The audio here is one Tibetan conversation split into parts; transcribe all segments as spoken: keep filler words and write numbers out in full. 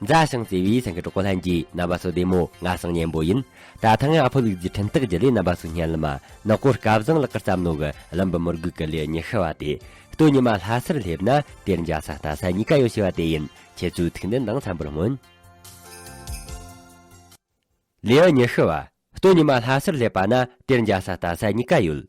མཛའ་ཞིང་བརྩེ་བའི་སེང་གེ་གྲོགས་པོ་ལྷན་རྒྱས། རྣམ་པ་ཚོ་བདེ་མོ། ང་སང་སྙན་པོ་ཡིན། ད་ཐེངས་ཨ་ཕོ་ལུག་རྫི་འཕྲིན་སྟེགས་བརྒྱུད་ལས་རྣམ་པ་ཚོའི་སྙན་ལམ་མ་ནག་པོ་སྐལ་བཟང་ལགས་ཀྱིས་བརྩམས་ནོ་གི་གླུ་འབུམ་མི་རྒོད་ཀྱི་ལེའུ་ཉི་ཤུ་བ་དེ། སྟོད་ཉི་མ་ལྷ་སར་སླེབས་ན་དེར་འཇའ་ས་ལྟ་ས་གཉིས་ཀ་ཡོད་ཞེས་པ་དེ་ཡིན། ཁྱེད་ཚོའི་ཐུགས་འདུན་དང་འཚམས་པར་སྨོན། ལེའུ་ཉི་ཤུ་བ། སྟོད་ཉི་མ་ལྷ་སར་སླེབས་པ་ན་དེར་འཇའ་ས་ལྟ་ས་གཉིས་ཀ་ཡོད།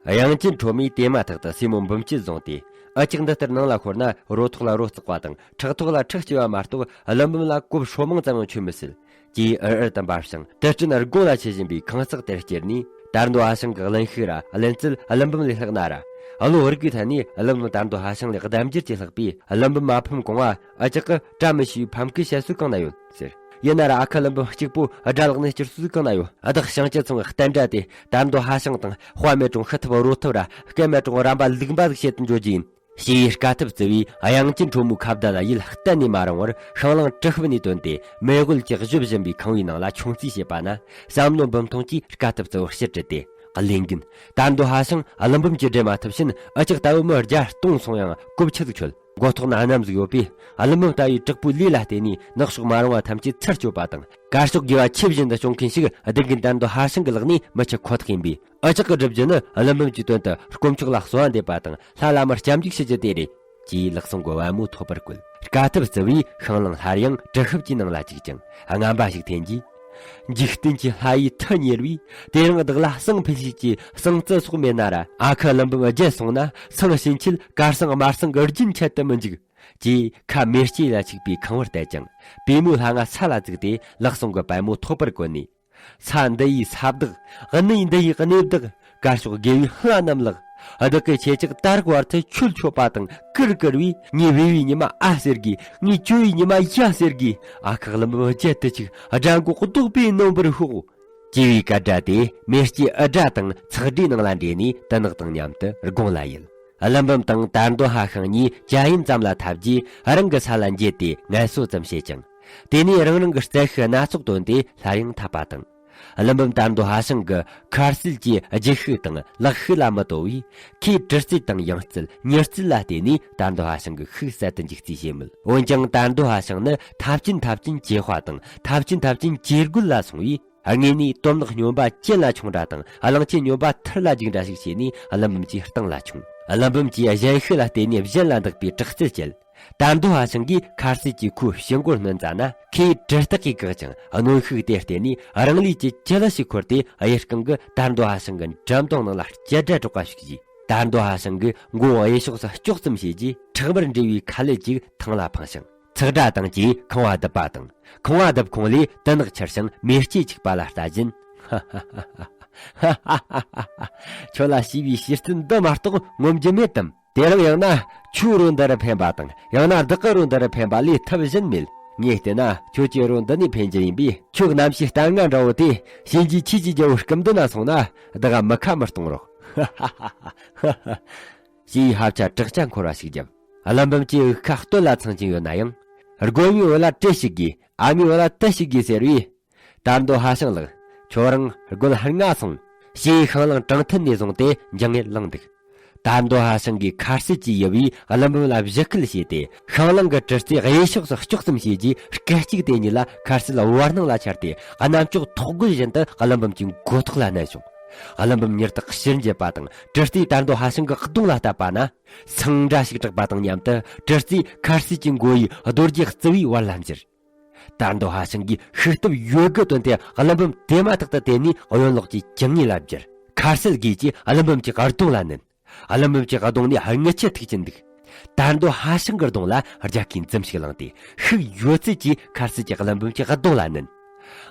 དབྱངས་ཅན་ཁྲོ་མོས་དེ་མ་ཐག་ཏུ་སྲས་མོ་འབུམ་སྐྱིད་བཟུང་སྟེ། ཨ་ཅག་འདི་ལྟར་ནང་ལ་ཤོར་ན་རོ་ཐོག་ལ་རོ་བརྩེགས་པ་དང་ཁྲག་ཐོག་ལ་ཁྲག་སྐྱེ་བ་མ་གཏོགས། ཀླུ་འབུམ་ལ་གོ་བ་ཧྲོ་མང་ཙམ་ཡང་ཆོད་མི་སྲིད། ཅེས་འུར་འུར་དུ་འབབ་ཞིང་དུར་སྐྲན་དགུང་ལ་ཆེ་བཞིན་པའི་ཁང་བརྩེགས་དེར་བསྐྱུར་ནས། དར་མདོ་ཧ་ཤང་གི་བླུན་ཤུགས་ར་བླུན་རྩལ་ཀླུ་འབུམ་ལས་ལྷག་ན་ར། བློ་རིག་པའི་ཐད་ནས་ཀླུ་འབུམ་དར་མདོ་ཧ་ཤང་ལས་ལྡབ་འགྱུར་གྱིས་ལྷག་པས། ཀླུ་འབུམ་མ་ཕམ་གོང་བ། ཨ་ཅག་གིས་བཀྲ་མི་ཤིས་པའི་ཕམ་ཁའི་བཤད་སྲོལ་གང་ན་ཡོད་ཟེར། ཡིན་ན་ར་ཨ་ཁུ་ཀླུ་འབུམ་གཅིག་པོ་དགྲ་ལག་ནས་སྐྱུར་སྲོལ་གང་ན་ཡོད། བདག་ཞང་སྤྱི་ཚང་གི་བསྟན་དགྲ་དེ་དར་མདོ་ཧ་ཤང་དང་། དཔའ་མེད་རུང་ཤི་ཐབས་རོ་ཐབས་ར། སྐད་མེད་རུང་རམ་པ་ལུག་འབའ་ཟིག་བྱེད་དུ་འཇོག་རྒྱུ་ཡིན། ཞེས་དཀའ་ཐུབ་བརྩི་བས་དབྱངས་ཅན་ཁྲོ་མོའི་ཁ་བརྡ་ལ་ཡིད་གཏན་ནས་མ་རངས་པར། ཤང་ལང་གྲི་ཤུབས་ནས་བཏོན་ཏེ་མེ་སྒོལ་གྱིས་གཞོབ་བཞིན་པའི་ཁང་བའི་ནང་ལ་མཆོང་རྩིས་བྱེད་པ་ན། བསམ་མནོ་འབུམ་ཐོང་གིས་དཀའ་ཐུབ་བརྩི་བར་ཕྱིར་དྲིལ་ཏེ། ཀླུ་འབུམ། དར་མདོ་ཧ་ཤང་ཀླུ་འབུམ་གྱིས་བསྒྲལ་མ་ཐུབ་ཕྱིན། ཨ་ཅག་ལྟ་བུ་མི་བརྒྱ་སྟོང་སོང་ཡང་གོ་ཆི་ཟིག་ཆོད། མགོ་ཐོག་ན་གནམ་ཟིག་ཡོད་པས། ཀླུ་འབུམ་ལྟ་བུའི་དྲག་པོའི་ལུས་ལ་བརྟེན་ནས་ནག་ཕྱོགས་མ་རུངས་པ་ཐམས་ཅད་ཚར་གཅོད་པ་དང་། དཀར་ཕྱོགས་དགེ་བ་ཆེ་བཞིན་དུ་སྐྱོང་མཁན་ཞིག་བདུད་རྒན་དར་མདོ་ཧ་ཤང་གི་ལག་ནས་མི་འཆི་ཁོ་ཐག་ཡིན་པས། ཨ་ཅག་གིས་སྒྲུབ་རྒྱུ་ནི་ཀླུ་འབུམ་གྱི་དོན་དུ་དཀོན་མཆོག་ལ་གསོལ་བ་འདེབས་པ་དང་། ལྷ་བླ་མར་སྐྱབས་འཇུག་ཞུ་རྒྱུ་དེ་རེད། ཅེས་ལག་ཟུང་གི་པད་མོ་ཐོགས་པར་བཀོད། དཀའ་ཐུབ་བརྩི་བས་ཤང་ལང་སླར་ཡང་གྲི་ཤུབས་ཀྱི་ནང་ལ་བཅུག་ཅིང་རྔམ་པ་ཞིག་འཐེན་རྗེས། འཇིག་རྟེན་གྱི་ལྷ་ཡི་མཐུ་གཉེར་བས། དེ་རིང་བདག་ལ་གསང་འཕེལ་ཞིག་ཅེས་གསང་བརྩི་སོགས་མེད་ན་ར། ཨ་ཁུ་ཀླུ་འབུམ་བརྒྱལ་སོང་ན་སང་ཕྱིན་ཆད་གར་སང་དམར་སང་གི་རྒྱུན་ཆད་དུ་མི་འཇུག། ཅེས་ཁ་མེ་ལྕེ་ལ་ཆིག་པའི་ཁང་བར་གཏད་ཅིང་པུས་མོའི་ལྷ་ང་ས་ལ་བཙུགས་ཏེ་ལག་ཟུང་གི་པད་མོ་ཐོགས་པར་བཀོད་ནས། ས་འདི་ཡི་ས་བདག། གནས་འདི་ཡི་གནས་བདག། དཀར་ཕྱོགས་དགེ་བའི་ལྷ་རྣམས་ལགས། བདག་གིས་ཁྱེད་ཅག་ད་རག་བར་དུ་ཆོས་འཆོས་པ་དང་བཀུར་བཀུར་བས། ངའི་བུ་བའི་ཉི་མ་ཨ་ཟེར་གི། ངའི་ཇོ་བོའི་ཉི་མ་ཡ་ཟེར་གི། ཨ་ཁུ་ཀླུ་འབུམ་བརྒྱལ་དུ་ཆུག། དགྲ་མགོ་བཟློག་པའི་ནོམ་པར་ཤོག། ཅེས་པའི་སྐད་སྒྲ་དེ་མེ་ལྕེ་འུར་སྒྲ་དང་ཚག་སྒྲའི་ནང་ལ་འདྲེས་ནས་དུ་ནག་དང་མཉམ་དུ་དགུང་ལ་ཡལ། ཀླུ་འབུམ་དང་དར་མདོ་ཧ་ཤང་གཉིས་ཇ་ཡིན་ཙམ་ལ་ཐབས་ཀྱིས་རང་གི་ས་ལ་འགྱེལ་ཏེ་ངལ་གསོ་ཙམ་བྱེད་ཅིང་། དེ་ནས་རང་རང་གི་རྩལ་ཤུགས་སྣ་ཚོགས་བཏོན་ཏེ་སླར་ཡང་འཐབ་པ་དང་། ཀླུ་འབུམ་དར་མདོ་ཧ་ཤང་གི་ཁ་རྩལ་གྱི་ལྗིད་ཤུགས་དང་ལག་ཤུགས་ལ་མི་དོ་བས། ཁོས་གྲི་རྩལ་དང་ཡང་རྩལ་མྱུར་རྩལ་ལ་བརྟེན་ནས་དར་མདོ་ཧ་ཤང་གི་ཤུགས་གསལ་དུ་འཇིག་རྩིས་བྱེད་མོད། འོན་ཀྱང་དར་མདོ་ཧ་ཤང་ནི་ཐབས་ཆེན་ཐབས་ཆེན་ཇེ་དཔའ་དང་ཐབས་ཆེན་ཐབས་ཆེན་ཇེ་རྒོད་ལ་སོང་བས། དངོས་ནས་དོམ་ནག་སྨྱོན་པ་གྱེན་ལ་མཆོང་འདྲ་དང་གླང་ཆེན་སྨྱོན་པ་ཐུར་ལ་རྒྱུག་འདྲ་ཞིག་བྱས་ནས་ཀླུ་འབུམ་གྱི་སྟེང་ལ་མཆོང་། ཀླུ་འབུམ་གྱིས་གཞན་ཤུགས་ལ་བརྟེན་ནས་གཞན་ལ་འདག་པའི་དྲག་རྩལ་བསྐྱེད། དར་མདོ་ཧ་ཤང་གིས་ཁ་རྩལ་གྱིས་ཁོའི་ཕྱི་མགོར་བསྣུན་ཙ་ན་ཁོས་གྲི་སྟག་གིས་བཀག་ཅིང་གནོན་ཤུགས་དེར་བརྟེན་ནས་རང་ལུས་ཀྱི་ཅི་ལ་ཞིག་འཁོར་ཏེ་གཡས་རྐང་གིས་དར་མདོ་ཧ་ཤང་གི་འགྲམ་གདོང་ནང་ལ་སྐྱ་སྒྲ་སྒྲོག་པ་ཞིག་བྱས། དར་མདོ་ཧ་ཤང་གི་མགོ་གཡས་ཕྱོགས་སུ་ལྕོག་ཙམ་བྱས་རྗེས་ཁྲག་འབར་འདྲེས་པའི་ཁ་ལུད་ཅིག་ཐང་ལ་འཕངས་ཤིང་། ཚག་སྒྲ་དང་བཅས་ཁང་བ་རྡིབ་པ་དང་། ཁང་བ་རྡིབ་ཁུང་ལས་དུ་ནག་འཕྱུར་ཞིང་མེ་ལྕེ་འཁྱུག་པ་ལ་ལྟ་བཞིན། ཁྱོད་ལ་ཞེས་པའི་ཕྱིར་རྩལ་འདི་མ་གཏོགས་ངོམ་རྒྱུ་མེད་དམ། དེ་རིང་ཡང་ན་ཁྱོའི་རོ་འདི་རུ་འཕེན་པ་དང་ཡང་ན་བདག་གི་རོ་འདི་རུ་འཕེན་པ་ལས་ཐབས་གཞན་མེད། ངས་བལྟས་ན་ཁྱོད་ཀྱི་རོ་འདི་ནས་འཕེན་རྒྱུ་ཡིན་པས། ཁྱོད་གནམ་གཤིས་ལྟར་ང་འདྲ་བོ་དེ་གཤིན་རྗེ་ཆོས་ཀྱི་རྒྱལ་པོའི་སྐུ་མདུན་ན་སོང་ན་བདག་ག་མི་ཁ་མི་གཏོང་རོགས། ཞེས་ཧབ་ཆ་དྲག་ཆ་འཁོར་བ་ཞིག་བརྒྱབ། ཀླུ་འབུམ་གྱི་དབུགས་ཁ་སྟོད་ལ་འཚང་གྱིན་ཡོད་ན་ཡང་། རྒོད་མའི་འོད་ལ་དྲི་ཞིག་གིས། ཨ་མའི་འོད་ལ་དུ་ཞིག་གིས་ཟེར་བས། དར་མདོ་ཧ་ཤང་ལགས། ཁྱོད་རང་རྒོད་ལྷ་ང་སོང་། ཞེས་ཤང་ལང་དྲང་ཐུན་ནས་བཟུང་སྟེ་འགྱིང་ངེར་ལངས་འདུག། དར་མདོ་ཧ་ཤང་གིས་ཁ་རྩལ་གྱིས་ཡུ་བས་ཀླུ་འབུམ་ལ་བཞུ་སྐུལ་བྱས་ཏེ། ཤང་ལང་གི་གྲི་རྩེ་གཡས་ཕྱོགས་སུ་ལྕོག་ཙམ་བྱས་རྗེས་སྐད་ཅིག་དེ་ཉིད་ལ་ཁ་རྩལ་བར་སྣང་ལ་འཕྱར་ཏེ་གནམ་ལྕགས་ཐོག་རྒོད་བཞིན་དུ་ཀླུ་འབུམ་གྱི་མགོ་ཐོག་ལ་མནན་བྱུང་། ཀླུ་འབུམ་མྱུར་དུ་ཕྱིར་འགྱེལ་པ་དང་གྲི་རྩེ་དར་མདོ་ཧ་ཤང་གི་གདོང་ལ་བཏབ་པ་ན། སང་སྒྲ་ཞིག་གྲགས་པ་དང་མཉམ་དུ་གྲི་རྩེས་ཁ་རྩལ་གྱི་མགོ་ཡི་རྡོ་རྗེ་རྩིབས་པའི་བར་ལ་འཛུལ། དར་མདོ་ཧ་ཤང་གིས་ཤུགས་སྟོབས་ཡོད་དགུ་བཏོན་ཏེ་ཀླུ་འབུམ་དེ་མ་ཐག་ཏུ་དེད་ནས་གཡོན་ལོགས་ཀྱི་གྱང་ངོས་ལ་བསྒྱུར། ཁ་རྩལ་དགོས་ཀྱིས་ཀླུ་འབུམ་གྱི་གདོང་ལ་མནན། ཀླུ་འབུམ་གྱི་གདོང་ནས་རྔུལ་ཆུ་ཐིགས་ཀྱིན་འདུག། དར་མདོ་ཧ་ཤང་གི་གདོང་ལ་རྒྱ་ཁའི་འཛུམ་ཞིག་ལངས་ཏེ་ཤུགས་ཡོད་ཚད་ཀྱིས་ཁ་རྩལ་གྱིས་ཀླུ་འབུམ་གྱི་གདོང་ལ་མནན།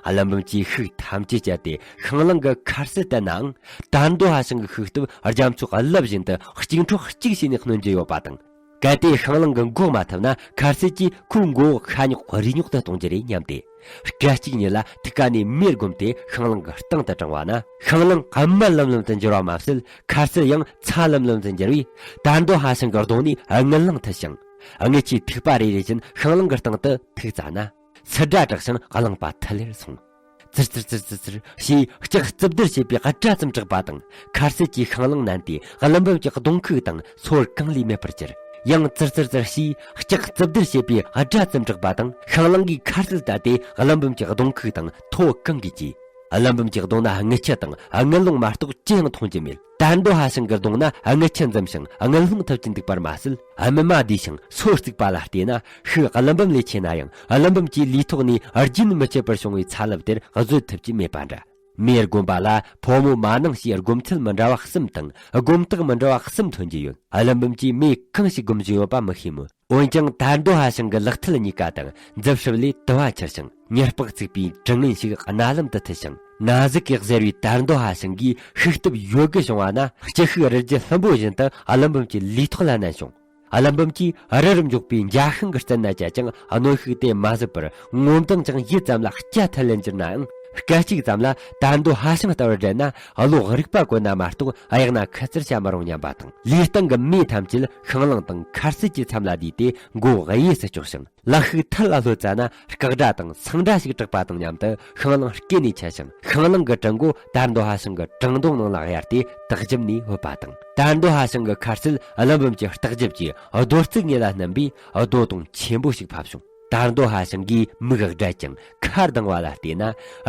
ཀླུ་འབུམ་གྱིས་ཤུགས་ཐམས་ཅད་བསྐྱེད་དེ་ཤང་ལང་གི་ཁ་རྩལ་བསྟན་ནའང་། དར་མདོ་ཧ་ཤང་གི་ཤུགས་སྟོབས་རྒྱ་མཚོ་རླབས་བཞིན་དུ་གཅིག་འཕྲོ་གཅིག་བྱས་ནས་སྣོན་རྒྱུ་ཡོད་པ་དང་། གལ་ཏེ་ཤང་ལང་གིས་འགོག་མ་ཐུབ་ན་ཁ་རྩལ་གྱིས་ཁོའི་མགོ་བོ་ཤ་ཉོག་རུས་ཉོག་ཏུ་གཏོང་རྒྱུ་རེད་སྙམ་སྟེ། སྐད་ཅིག་ཉིད་ལ་ཐུགས་ཀ་ནས་མེར་བསྒོམས་ཏེ་ཤང་ལང་གི་སྟེང་དུ་དྲངས་པ་ན། ཤང་ལང་རྨི་ལམ་ལམ་དུ་འགྱུར་བ་མ་ཟད། ཁ་རྩལ་ཡང་ཚ་ལམ་ལམ་དུ་འགྱུར་བས། དར་མདོ་ཧ་ཤང་གི་གདོང་ནས་རྔུལ་ལང་འཐིལ་ཞིང་། རྔུལ་ཆུའི་ཐིགས་པ་རེ་རེ་བཞིན་ཤང་ལང་གི་སྟེང་དུ་ཐིགས་ཙ་ན། སིར་སྒྲ་གྲགས་ཤིང་རླངས་པ་ཐིལ་ལེར་སོང་། ཙིར་ཙིར་ཙིར་ཙིར་ཙིར་ཞེས་ལྕགས་རྩུབ་རྡེར་བྱེད་པའི་སྒྲ་ཙམ་གྲགས་པ་དང་། ཁ་རྩལ་གྱིས་ཤང་ལང་མནན་ཏེ་ཀླུ་འབུམ་གྱི་གདོང་ཁུག་དང་སོར་གང་ལས་མེད་པར་གྱུར། ཡང་ཙིར་ཙིར་ཙིར་ཞེས་ལྕགས་རྩུབ་བརྡར་བྱེད་པའི་སྒྲ་ཙམ་གྲགས་པ་དང་། ཤིང་གླང་གིས་ཁ་རྩལ་བཏབ་སྟེ་ཀླུ་འབུམ་གྱི་གདོང་ཁུག་དང་ཐོ་བ་གང་གིས་གྱིས། ཀླུ་འབུམ་གྱི་གདོང་ན་རྔུལ་ཆུ་དང་རྔུལ་རླུང་མ་གཏོགས་ཅི་ཡང་མཐོང་རྒྱུ་མེད། དར་མདོ་ཧ་ཤང་གི་གདོང་ན་རྔུལ་ཆུ་འཛོམས་ཤིང་རྔུལ་རླུང་ཐུབ་ཀྱི་འདུག་པར་མ་ཟད། སྨིན་མ་བསྡུས་ཤིང་སོ་བརྩུགས་པ་ལ་བལྟས་ན། ཤུགས་ཀླུ་འབུམ་ལས་ཆེ་ན་ཡང་། ཀླུ་འབུམ་གྱིས་ལུས་ཐོག་ནས་རྒྱུན་མི་ཆད་པར་བྱུང་བའི་ཚ་རླབས་དེར་བཟོད་ཐུབ་ཀྱི་མེད་པ་འདྲ། མེས་བསྒོམས་པ་ལ་ཕོ་མོ་མ་ནིང་ཞེས་སྒོམ་ཚུལ་མི་འདྲ་བ་གསུམ་དང་། སྒོམ་རྟགས་མི་འདྲ་བ་གསུམ་ཐོན་གྱི་ཡོད། ཀླུ་འབུམ་གྱིས་མེ་གང་ཞིག་སྒོམ་བཞིན་ཡོད་པ་མི་ཤེས་མོད། འོན་ཀྱང་དར་མདོ་ཧ་ཤང་གི་ལག་མཐིལ་གཉིས་ཀ་དང་མཛུབ་ཧྲིབ་ལས་དུ་བ་འཕྱུར་ཞིང་། མྱུར་པགས་བཙུགས་པའི་དྲི་ངན་ཞིག་རྣ་ལམ་དུ་ཐིམ་ཞིང་། ན་ཟུག་གིས་གཟིར་བའི་དར་མདོ་ཧ་ཤང་གིས་ཤུགས་སྟོབས་ཡོད་དགུ་བྱུང་བ་ན། ལྕི་ཤུགས་རི་རྒྱུད་ལྷུན་པོ་བཞིན་དུ་ཀླུ་འབུམ་གྱི་ལུས་ཐོག་ལ་མནན་བྱུང་། ཀླུ་འབུམ་གྱིས་རི་རུ་འཇོག་པའི་འཇའ་ཤིང་གི་རྩེ་ན་བཅད་ཀྱང་གནོན་ཤུགས་དེ་མ་བཟོད་པར། ངོ་མདངས་ཀྱང་ཡུད་ཙམ་ལ་སྐྱ་ཐལ་ལེན་གྱུར་ནའང་། སྐད་ཅིག་ཙམ་ལ་དར་མདོ་ཧ་ཤང་ལྟ་བུར་བསྒྲལ་ན། བློ་རིག་པ་བཀོད་ན་མ་གཏོགས་གཡག་ན་ཁུ་ཚུར་བྱ་མི་རུང་སྙམ་པ་དང་། ལུས་སྟེང་གི་མེ་ཐམས་ཅད་ཤིང་གླང་དང་ཁ་རྩལ་གྱི་མཚམས་ལ་བསྡུས་ཏེ་མགོ་གཡས་སུ་བསྐྱོད་ཞིང་། ལག་ཤུགས་ཐལ་ལ་ལྷོད་ཙ་ན་སྐག་སྒྲ་དང་སེང་སྒྲ་ཞིག་གྲགས་པ་དང་མཉམ་དུ་ཤིང་གླང་སྐེ་ནས་ཆད་ཞིང་། ཤིང་གླང་གི་གྲི་མགོ་དར་མདོ་ཧ་ཤང་གི་བྲང་གདོང་ནང་ལ་གཡར་ཏེ་ལྟག་ཞིབ་ནས་བུད་པ་དང་། དར་མདོ་ཧ་ཤང་གི་ཁ་རྩལ་ཀླུ་འབུམ་གྱི་ལྟག་ཞིབ་ཀྱི་རྡོ་རྩིག་ངོས་ལ་བསྣུན་པས་རྡོ་དོང་ཆེན་པོ་ཞིག་ཕབ་བྱུང་། དར་མདོ་ཧ་ཤང་གིས་མིག་བགྲད་ཅིང་ཁ་གདངས་པ་ལ་བལྟས་ན།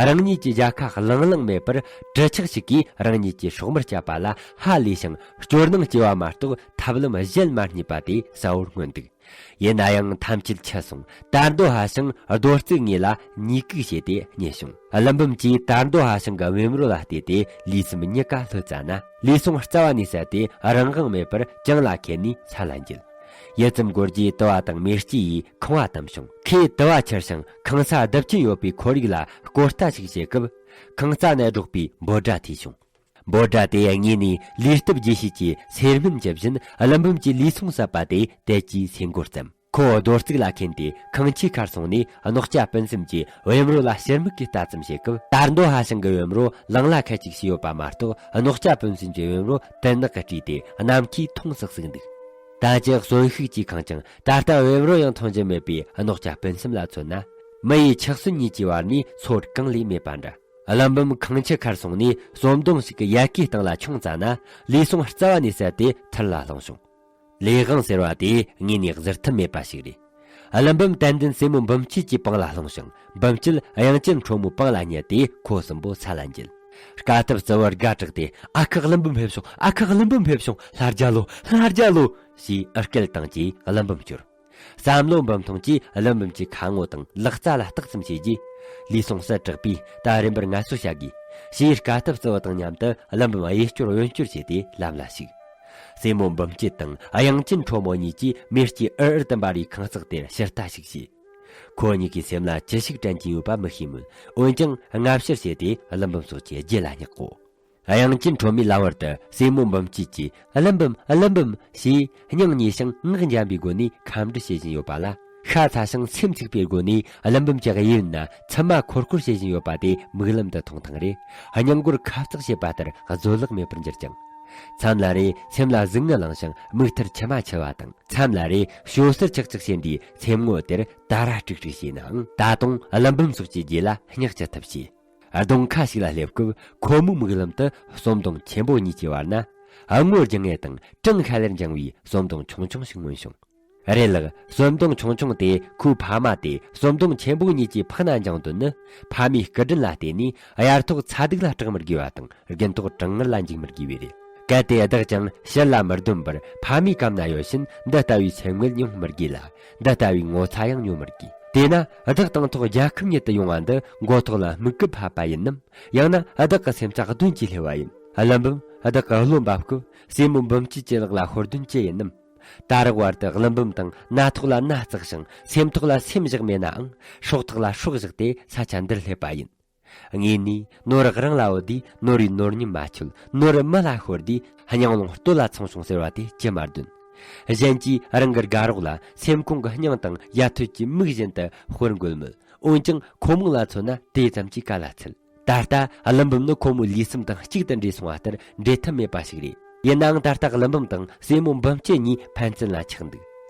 རང་ཉིད་ཀྱི་ཞྭ་ཁ་ལང་ལང་མེད་པར་གྲི་ཆག་ཞིག་གིས་རང་ཉིད་ཀྱི་སྲོག་མར་བསྐྱབས་པ་ལ་ཧ་ལས་ཤིང་སྐྱོ་སྣང་སྐྱེ་བ་མ་གཏོགས་ཐབས་ལམ་གཞན་མ་རྙེད་པ་དེ་གསལ་བོར་མངོན་འདུག། ཡིན་ན་ཡང་ཐམས་ཅད་ཆད་སོང་། དར་མདོ་ཧ་ཤང་རྡོ་རྩིག་ངོས་ལ་ཉིས་ཀུག་བྱས་ཏེ་ཉལ་བྱུང་། ཀླུ་འབུམ་གྱིས་དར་མདོ་ཧ་ཤང་གི་བེམ་རོ་ལ་བལྟས་ཏེ་ལུས་སེམས་གཉིས་ཀ་ལྷོད་ཙ་ན། ལུས་ཟུངས་རྩ་བ་ནས་བསལ་ཏེ་རང་དབང་མེད་པར་གྱང་ལ་འཁེལ་ནས་ས་ལ་འགྱེལ། ཡུད་ཙམ་འགོར་རྗེས་དུ་བ་དང་མེ་ལྕེ་ཡིས་ཁང་བ་བསྡམས་བྱུང་། ཁོས་དུ་བ་འཕྱུར་ཞིང་ཁང་ས་རྡིབ་ཅན་ཡོད་པའི་ཁོར་ཡུག་ལ་སྐོར་ལྟ་ཞིག་བྱེད་སྐབས། ཁང་རྩ་ནས་སྒྲོག་པའི་འབོད་སྒྲ་ཐོས་བྱུང་། འབོད་སྒྲ་དེ་ཡང་ངོས་ནས་ལུས་སྟོབས་རྒྱས་བྱེད་ཀྱི་སེར་སྨན་ཇི་བཞིན་ཀླུ་འབུམ་གྱི་ལུས་ཟུངས་ཟད་པ་དེ་དལ་གྱིས་སེལ་འགོར་ཙམ། ཁོ་རྡོ་རྩིག་ལ་འཁེན་ཏེ་ཁང་ཆུའི་ཁར་སོང་ནས་རྣོ་ལྕགས་སྤུན་གསུམ་གྱིས་བེམ་རོ་ལ་ཕྱིར་མིག་གིས་ལྟ་ཙམ་བྱེད་སྐབས། དར་མདོ་ཧ་ཤང་གི་བེམ་རོ་ལང་ལ་ཁད་ཅིག་བྱས་ཡོད་པ་མ་གཏོགས། རྣོ་ལྕགས་སྤུན་གསུམ་གྱི་བེམ་རོ་དུར་ནག་གིས་དཀྲིས་ཏེ་ནམ་མཁའི་མཐོངས་སུ་ཟུག་འདུག། ད་ཅི་གསོན་ཤུགས་ཀྱིས་ཁེངས་ཀྱང་ད་ལྟ་བེམ་རོ་ཡང་མཐོང་རྒྱུ་མེད་པའི་རྣོ་ལྕགས་སྤུན་གསུམ་ལ་མཚོན་ན། མི་ཡི་ཆགས་སོན་གཉིས་ཀྱི་བར་ནས་ཚོད་གང་ལས་མེད་པ་འདྲ། ཀླུ་འབུམ་ཁང་ཆུ་ཁར་སོང་ནས་ཟོམ་གདོང་ཞིག་གི་ཡལ་གའི་སྟེང་ལ་མཆོངས་ཙ་ན། ལུས་ཟུངས་རྩ་བ་ནས་བསལ་ཏེ་ཐུར་ལ་ལྷུང་བྱུང་། ལས་དབང་ཟེར་བ་དེ་ངོས་ནས་གཟིར་ཐབས་མེད་པ་ཞིག་རེད། ཀླུ་འབུམ་དད་ལྡན་སྲས་མོ་འབུམ་སྐྱིད་ཀྱི་པང་ལ་ལྷུང་ཞིང་། འབུམ་སྐྱིད་དབྱངས་ཅན་ཁྲོ་མོའི་པང་ལ་བསྙལ་ཏེ་ཁོ་གསུམ་པོ་ས་ལ་འགྱེལ། དཀའ་ཐུབ་རྩི་བོར་དགའ་དྲགས་ཏེ། ཨ་ཁུ་ཀླུ་འབུམ་ཕེབས་བྱུང་། ཨ་ཁུ་ཀླུ་འབུམ་ཕེབས་བྱུང་། ལྷ་རྒྱལ་ལོ། ལྷ་རྒྱལ་ལོ། ཞེས་སྐད་བཏང་རྗེས་ཀླུ་འབུམ་བསྐྱུར། བསམ་བློ་འབུམ་ཐོང་གིས་ཀླུ་འབུམ་གྱི་ཁ་ངོ་དང་ལག་རྩ་ལ་བརྟག་ཙམ་བྱས་རྗེས། ལུས་ཟུངས་ཟད་དྲགས་པས་ད་རིམ་པར་ངལ་གསོ་བྱ་དགོས། ཞེས་དཀའ་ཐུབ་རྩི་བོ་དང་མཉམ་དུ་ཀླུ་འབུམ་གཡས་སྐྱོར་གཡོན་སྐྱོར་བྱས་ཏེ་ལམ་ལ་ཞུགས། སྲས་མོ་འབུམ་སྐྱིད་དང་དབྱངས་ཅན་ཁྲོ་མོ་གཉིས་ཀྱིས་མེ་ལྕེ་འུར་འུར་དུ་འབར་བའི་ཁང་བརྩེགས་དེར་ཕྱིར་ལྟ་ཞིག་བྱས། ཁོ་གཉིས་ཀྱི་སེམས་ལ་ཅི་ཞིག་དྲན་གྱིན་ཡོད་པ་མི་ཤེས་མོད། འོན་ཀྱང་སྔ་ཕྱིར་བྱས་ཏེ་ཀླུ་འབུམ་སོགས་ཀྱི་རྗེས་ལ་བསྙེག་གོ། དབྱངས་ཅན་ཁྲོ་མོས་ལམ་བར་དུ་སྲས་མོ་འབུམ་སྐྱིད་ཀྱིས་ཀླུ་འབུམ། ཀླུ་འབུམ་ཞེས་སྙིང་ཉེ་ཞིང་ངག་འཇམ་པའི་སྒོ་ནས་ཁ་འདྲི་བྱེད་བཞིན་ཡོད་པ་ལ། ཤ་ཚ་ཞིང་སེམས་འཚིག་པའི་སྒོ་ནས་ཀླུ་འབུམ་གྱི་གཡས་གཡོན་ན་མཆི་མ་འཁོར་འཁོར་བྱེད་བཞིན་ཡོད་པ་དེ་མིག་ལམ་དུ་མཐོང་ཐེངས་རེ། སྙིང་མགོར་ཁབ་གཙགས་བྱེད་པ་ལྟར་བཟོད་གླགས་མེད་པར་འགྱུར་ཅིང་། མཚམས་ལ་རེ་སེམས་ལ་ཟུག་རྔུ་ལངས་ཤིང་མིག་མཐར་མཆི་མ་འཁྱིལ་བ་དང་། མཚམས་ལ་རེ་ཞོ་སེར་ཆག་ཆག་བྱེད་འདིའི་སེམས་ངོ་དེར་ད་ར་ཀྲིག་ཀྲིག་བྱས་ནའང་། ད་དུང་ཀླུ་འབུམ་སོགས་ཀྱི་རྗེས་ལ་བསྙེག་ཅི་ཐུབ་བྱས། གདོང་ཁ་ཞིག་ལ་སླེབས་སྐབས་ཁོ་མོའི་མིག་ལམ་དུ་ཟོམ་གདོང་ཆེན་པོ་གཉིས་ཀྱི་བར་ན་སྔོ་ལྗང་ངེ་དང་གྲང་ཤ་ལེར་འགྱིང་བའི་ཟོམ་གདོང་ཆུང་ཆུང་ཞིག་མངོན་བྱུང་། རེད་ལགས། ཟོམ་གདོང་ཆུང་ཆུང་དེ་ཁོའི་ཕ་མ་དེ་ཟོམ་གདོང་ཆེན་པོ་གཉིས་ཀྱི་ཕག་ན་འགྱིང་དོན་ནི། ཕ་མའི་སྐུ་དྲིན་ལ་བརྟེན་ནས་དབྱར་ཐོག་ཚ་སྡུག་ལ་སྐྲག་མི་དགོས་པ་དང་། དགུན་ཐོག་གྲང་ངར་ལ་འཇིགས་མི་དགོས་པས་རེད། གལ་ཏེ་བདག་ཀྱང་ཕྱི་ལ་མི་སྡོམ་པར་ཕ་མའི་གམ་ན་ཡོད་ཕྱིན། འདི་ལྟ་བུའི་སེམས་ངལ་མྱོང་མི་དགོས་ལ། འདི་ལྟ་བུའི་ངོ་ཚ་ཡང་ཉོ་མི་དགོས། དེས་ན་བདག་དང་ཐོག་རྒྱལ་ཁབ་ཉིད་དུ་ཡོང་བ་འདི་མགོ་ཐོག་ལ་དམིགས་སྐུ་ཕབ་པ་ཡིན་ནམ། ཡང་ན་བདག་གི་སེམས་རྩ་གདོན་གྱིས་བསླུས་པ་ཡིན། ཀླུ་འབུམ། བདག་གི་བློ་འབབ་སྐབས་སྲས་མོ་འབུམ་སྐྱིད་ཀྱི་ལག་ལ་ཤོར་དོན་ཅི་ཡིན་ནམ། ད་རག་བར་དུ་ཀླུ་འབུམ་དང་སྣ་ཐོག་ལ་སྣ་བརྩེགས་ཤིང་སེམས་ཐོག་ལ་སེམས་བཞག་མེད་ནའང་། སྲོག་ཐོག་ལ་སྲོག་བཞག་སྟེ་ས་ཆ་འདིར་སླེབས་པ་ཡིན། ངས་ནི་ནོར་རང་ལ་བུད་དུས་ནོར་བུའི་ནོར་ཉམས་མ་ཆོད། ནོར་མི་ལ་ཤོར་དུས་སྙིང་རླུང་སྟོད་ལ་འཚང་བྱུང་ཟེར་བ་དེ་ཅི་མ་བདེན། གཞན་གྱིས་རང་གི་དགའ་རོགས་ལ་སེམས་ཁོང་གི་སྙིང་དང་ཡ་ཐོད་ཀྱི་མིག་བཞིན་དུ་ཤོར་འགུལ་མོད། འོན་ཀྱང་ཁོ་མོ་ལ་མཚོན་ན་དེ་ཙམ་གྱིས་དཀའ་ལ་ཚུད། ད་ལྟ་ཀླུ་འབུམ་ནི་ཁོ་མོའི་ལུས་སེམས་དང་གཅིག་ཏུ་འདྲེས་སོང་བ་ལྟར་འབྲལ་ཐབས་མེད་པ་ཞིག་རེད། ཡིན་ནའང་ད་ལྟ་ཀླུ་འབུམ་དང་སྲས་མོ་འབུམ་སྐྱིད་གཉིས་ཕན་ཚུན་ལ་ཆགས་འདུག།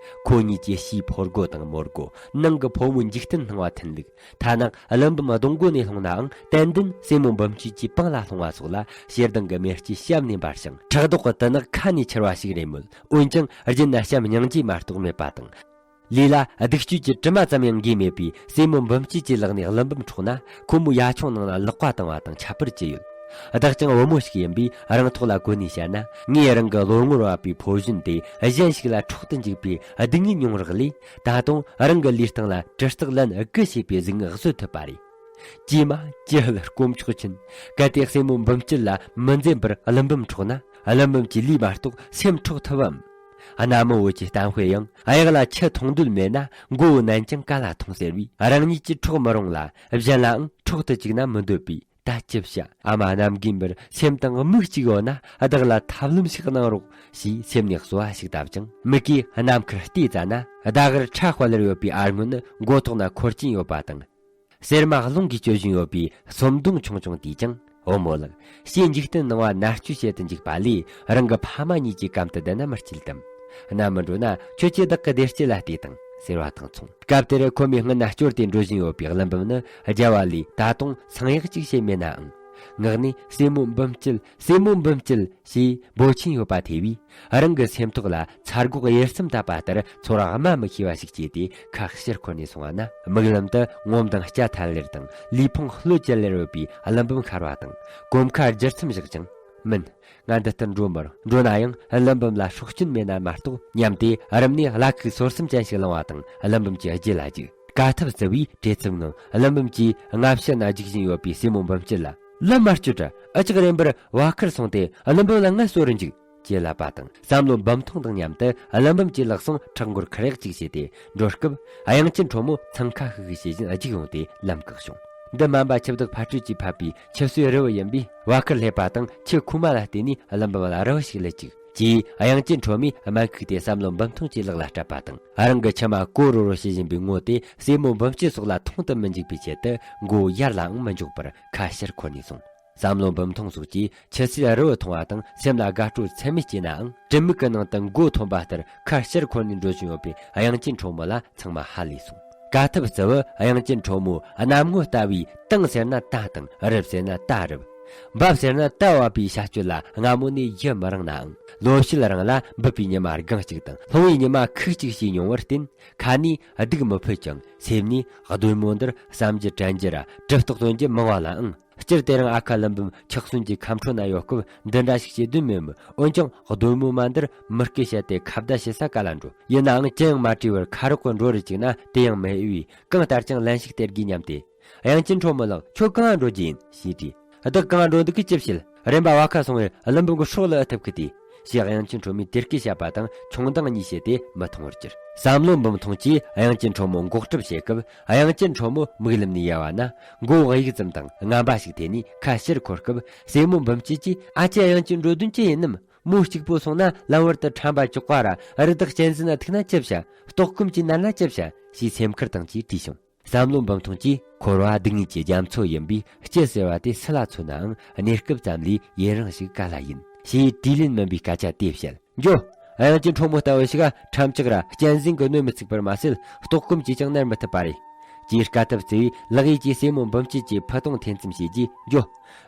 ཁོ་གཉིས་ཀྱི་ཕྱིའི་ཕོ་རྒོད་དང་མོ་རྒོད། ནང་གི་ཕོ་མོའི་འཇིག་རྟེན་སྣང་བ་ཐིམ་ལུགས། ཐ་ན་ཀླུ་འབུམ་གདོང་མགོ་ནས་ལྷུང་ནའང་ཏན་ཏན་སྲས་མོ་འབུམ་སྐྱིད་ཀྱི་པང་ལ་ལྷུང་བ་སོགས་ལ་ཞེ་སྡང་གི་མེ་ལྕེ་བཤམས་ནས་འབར་ཞིང་ཁྲག་མདོག་གི་དུ་ནག་ཁ་ནས་འཁྱིལ་བ་ཞིག་རེད་མོད། འོན་ཀྱང་རྒྱུད་ན་བྱམས་སྙིང་རྗེ་མ་གཏོགས་མེད་པ་དང་། ལུས་ལ་སྡིག་སྤྱོད་ཀྱི་དྲི་མ་ཙམ་ཡང་འགོས་མེད་པའི་སྲས་མོ་འབུམ་སྐྱིད་ཀྱི་ལག་ནས་ཀླུ་འབུམ་འཕྲོག་ན་ཁོ་མོའི་ཡ་ཆུང་ནང་ན་ལག་པ་བཏང་བ་དང་ཁྱད་པར་ཅི་ཡོད། བདག་ཀྱང་བུ་མོ་ཞིག་ཡིན་པས་རང་ཐོག་ལ་གོ་ནས་བཤད་ན། ངས་རང་གི་བློ་ངོར་བབས་པའི་ཕོ་གཞོན་དེ་གཞན་ཞིག་ལ་འཕྲོག་ཏུ་འཇུག་པའི་སྡུག་བསྔལ་མྱོང་རག་ལས། ད་དུང་རང་གི་ལུས་སྟེང་ལ་གྲི་རྩེག་ལན་དགུ་བྱས་པའི་གཟུགས་བརྙན་བཟོད་ཐུབ་པ་རེད། ཀྱེ་མ་ཀྱེ་ཧུད་དཀོན་མཆོག་མཁྱེན། གལ་ཏེ་སྲས་མོ་འབུམ་སྐྱིད་ལ་མི་འཛེམ་པར་ཀླུ་འབུམ་འཕྲོག་ན། ཀླུ་འབུམ་གྱི་ལུས་མ་གཏོགས་སེམས་འཕྲོག་ཐུབ་བམ། གནའ་མི་བོད་ཀྱི་གཏམ་དཔེ་ཡང་གཡག་ལ་ཁྱི་མཐོང་འདོད་མེད་ན་མགོ་བོ་ནན་ཀྱང་ཀ་ལ་མཐོང་ཟེར་བས། རང་ཉིད་ཀྱིས་འཕྲོག་མི་རུང་ལ། གཞན་ལའང་འཕྲོག་ཏུ་བཅུག་ན་མི་འདོད་པས། ད་ཅི་བྱ། ཨ་མ་གནམ་རྒན་པར་སེམས་དང་མིག་གཅིག་ཡོད་ན་བདག་ལ་ཐབས་ལམ་ཞིག་གནང་རོགས་ཞེས་སེམས་ནས་གསོལ་བ་ཞིག་བཏབ་ཅིང་། མིག་གིས་ནམ་མཁར་བལྟས་ཙ་ན་ཟླ་གར་ཁྲ་དཔལ་ལེར་ཡོད་པའི་ཨ་སྔོན་ནི་མགོ་ཐོག་ན་འཁོར་གྱིན་ཡོད་པ་དང་། གསེར་མ་རླུང་གིས་བསྐྱོད་བཞིན་ཡོད་པའི་སོམ་མདོང་ཆུང་ཆུང་དེས་ཀྱང་། འོ་མོ་ལགས། ཕྱིའི་འཇིག་རྟེན་སྣང་བ་མནར་གཅོད་བྱེད་དུ་འཇུག་པ་ལས་རང་གི་ཕ་མ་གཉིས་ཀྱི་གམ་དུ་བསྡད་ན་མི་སྐྱིད་དམ། གནའ་མི་འགྲོ་ན་ཁྱོད་ཀྱིས་བདག་གི་བདེ་སྐྱིད་ལ་བལྟས་དང་ཟེར་བ་དང་མཚུངས། སྐབས་དེར་ཁོ་མོའི་སྔུན་ན་སྐྱོར་ཏེ་འགྲོ་བཞིན་ཡོད་པའི་ཀླུ་འབུམ་ནི་རྒྱལ་བ་ལས་ད་དུང་གསང་ཡག་ཅིག་བྱས་མེད་ནའང་། ངག་ནས་སྲས་མོ་འབུམ་སྐྱིད། སྲས་མོ་འབུམ་སྐྱིད་ཞེས་འབོད་ཆེན་ཡོད་པ་ཐོས་པས། རང་གི་སེམས་ཐོག་ལ་ཚ་སྒོག་ཡེར་སེམས་བཏབ་པ་ལྟར་ཚོར་བ་སྨྲ་མི་ཤེས་པ་ཞིག་སྐྱེས་ཏེ་ཁ་ཕྱིར་འཁོར་ནས་སོང་བ་ན། མིག་ལམ་དུ་ངོམ་དང་སྐྱ་ཐལ་ལེར་དང་ལུས་ཕུང་ལྷོད་ཀྱི་ལེར་ཡོད་པའི་ཀླུ་འབུམ་ཤར་བ་དང་། གོམ་ཁ་བསྒྱུར་མཚམས་བཞག་ཅིང་། མིན། ང་འདི་ལྟར་འགྲོ་མི་རུང་། འགྲོ་ན་ཡང་ཀླུ་འབུམ་ལ་སྲོག་སྐྱོན་མེད་ན་མ་གཏོགས་སྙམ་སྟེ་རུམ་ནས་གླ་ཁུག་སོར་གསུམ་ཅན་ཞིག་བླངས་བ་དང་ཀླུ་འབུམ་གྱི་རྒྱུད་ལ་འཇུག་དཀའ་ཐུབ་བརྩི་བས་བྲེལ་འཚུབ་ངང་ཀླུ་འབུམ་གྱི་སྔ་ཕྱི་ན་འཇིགས་བཞིན་ཡོད་པའི་སྲས་མོ་འབུམ་སྐྱིད་ལ། ལམ་མ་སྐྱོད་དྲ། ཨ་ཅག་རེམ་པར་བ་ཁར་སོང་སྟེ་ཀླུ་འབུམ་ལ་ངལ་གསོ་རུ་འཇུག་ཅེས་ལབ་པ་དང་། བསམ་བློ་འབུམ་ཐོང་དང་མཉམ་དུ་ཀླུ་འབུམ་གྱི་ལག་ཟུང་ཕྲག་མགོར་ཁུར་ཡག་ཅིག་བྱས་ཏེ་འགྲོ་སྐབས། གཡང་ཅན་ཁྲོ་མོ་འཚང་ཁ་ཤིག་ཤིག་བྱེད་བཞིན་རྒྱུག་ཡོང་སྟེ་ལམ་བཀག་བྱུང་། འདི་སྨན་པ་འཆི་བདག་ཕ་སྤྲོས་ཀྱིས་ཕབ་པའི་ཆུ་སོའི་རི་བོ་ཡིན་པས། བ་ཁར་སླེབས་པ་དང་ཁྱེད་ཁུག་མ་ལ་བལྟས་ནས་ཀླུ་འབུམ་ལ་རི་བོ་ཞིག་ལ་བཅུག་ཅེས་གཡང་ཅན་ཁྲོ་མོས་སྨན་ཁུག་དེ་བསམ་བློ་འབུམ་ཐོང་གྱི་ལག་ལ་སྤྲད་པ་དང་། རང་གི་མཆི་མ་ཀོ་རོ་རོ་བྱེད་བཞིན་པའི་ངོ་དེ་སྲས་མོ་འབུམ་སྐྱིད་སོགས་ལ་མཐོང་དུ་མི་འཇུག་པའི་ཆེད་དུ་མགོ་ཡར་ལའང་མི་འཇོག་པར་ཁ་ཕྱིར་འཁོར་ནས་སོང་། བསམ་བློ་འབུམ་ཐོང་སོགས་ཀྱིས་ཆུ་སོའི་རི་བོ་མཐོང་བ་དང་སེམས་ལ་དགའ་སྤྲོ་ཚད་མེད་སྐྱེས་ནའང་། དྲི་མིག་གི་ནང་དུ་མགོ་འཐོམས་པ་ལྟར་ཁ་ཕྱིར་འཁོར་ནས་འགྲོ་བཞིན་ཡོད་པའི་གཡང་ཅན་ཁྲོ་མོ་ལ་ཚང་མ་ཧ་ལས་སོང་། དཀའ་ཐུབ་བརྩི་བས་གཡང་ཅན་ཁྲོ་མོ་གནམ་སྔོན་ལྟ་བུའི་དྭངས་ཟེར་ན་དྭངས་དང་རབ་ཟེར་ན་རྟ་རབ། འབབ་ཟེར་ན་རྟ་བབས་པའི་བྱ་སྤྱོད་ལ་སྔ་མོ་ནས་ཡི་མི་རངས་ནའང་། ལོ་ཕྱེད་རིང་ལ་འབུད་པའི་ཉི་མ་སྒང་གཅིག་དང་ལྷུང་བའི་ཉི་མ་ཁུག་གཅིག་བྱས་མྱོང་བར་བརྟེན། ཁ་ནས་སྡིགས་མི་ཕོད་ཀྱང་སེམས་ནས་གདོད་མོ་འདིར་བསམ་རྒྱུ་དྲན་རྒྱུ་ར་གྲུབ་རྟོག་བརྩོན་རྒྱུ་མང་བ་ལའང་། སྤྱིར་དེ་རིང་ཨ་ཁ་ཀླུ་འབུམ་འཁྱག་སོན་གྱི་ཁམས་ཁྲོད་ན་ཡོད་སྐབས་འདི་འདྲ་ཞིག་བྱེད་དོན་མེད་མོད། འོན་ཀྱང་གདོད་མོ་མ་འདིར་མི་སྐད་བཤད་དེ་ཁ་བརྡ་བྱེད་ས་ག་ལ་འགྲོ། ཡིན་ནའང་ཅི་ཡང་མ་དྲིས་པར་ཁ་རོག་གི་འགྲོ་རུ་བཅུག་ན་དེ་ཡང་མི་འོས་པས། གང་ལྟར་ཀྱང་ལན་ཞིག་སྟེར་དགོས་སྙམ་སྟེ། གཡང་ཅན་ཁྲོ་མོ་ལགས། ཁྱོད་གང་ང་འགྲོ་རྒྱུ་ཡིན་ཞེས་དྲིས། བདག་གང་ང་འགྲོ་འདུག་གི་ཅི་བྱེད། རེམ་པ་བ་ཁ་སོང་བས་ཀླུ་འབུམ་གྱི་སྲོག་ལ་ཨེ་ཐུབ་གི་དེ། ཞེས་གཡང་ཅན་ཁྲོ་མོས་དེ་སྐད་བཤད་པ་དང་མཆོང་ལྡང་གཉིས་བྱས་ཏེ་མི་མཐོང་བར་གྱུར། བསམ་བློ་འབུམ་ཐོང་གིས་གཡང་ཅན་ཁྲོ་མོ་འགོག་སྒྲུབ་བྱེད་སྐབས། གཡང་ཅན་ཁྲོ་མོ་མིག་ལམ་ནས་གཡར་བ་ན་མགོ་བོ་གཡུག་ཙམ་དང་རྔམ་པ་ཞིག་དེད་ནས་ཁ་ཕྱིར་འཁོར་སྐབས། སྲས་མོ་འབུམ་སྐྱིད་ཀྱིས་ཨ་ཅེ་གཡང་ཅན་འགྲོ་དོན་ཅི་ཡིན་ནམ། མོ་གཅིག་པོ་སོང་ན་ལམ་བར་དུ་ཁྲམ་པ་ཅོག་པ་ར་རི་དྭགས་གཅན་གཟན་ན་ཐུག་ན་ཅི་བྱ། ལྟོགས་སྐོམ་གྱིས་མནར་ན་ཅི་བྱ་ཞེས་སེམས་ཁུར་དང་བཅས་དྲིས་བྱུང་། བསམ་བློ་འབུམ་ཐོང་གིས་འཁོར་བ་སྡུག་བསྔལ་གྱི་རྒྱ་མཚོ་ཡིན་པས། སྐྱིད་ཟེར་བ་དེ་སུ་ལ་མཚོན་ནའང་གནས་སྐབས་ཙམ་ལས་ཡུན་རིང་ཞིག་ག་ལ་ཡིན། ཞེས་དྲིས་ལན་མིན་པའི་སྐད་ཆ་དེ་བཤད། འགྱོ། གཡང་ཅན་ཁྲོ་མོ་ལྟ་བུ་ཞིག་ཁྲམ་ལྕག་ར་གཅན་གཟན་གྱིས་གནོན་མི་ཚུགས་པར་མ་ཟད། ལྟོགས་སྐོམ་གྱིས་ཀྱང་མནར་མི་ཐུབ་པ་རེད། ཅེས་དཀའ་ཐུབ་བརྩི་བས་ལག་གཡས་ཀྱིས་སྲས་མོ་འབུམ་སྐྱིད་ཀྱི་ཕུ་དུང་འཐེན་ཙམ་བྱས་རྗེས། འགྱོ།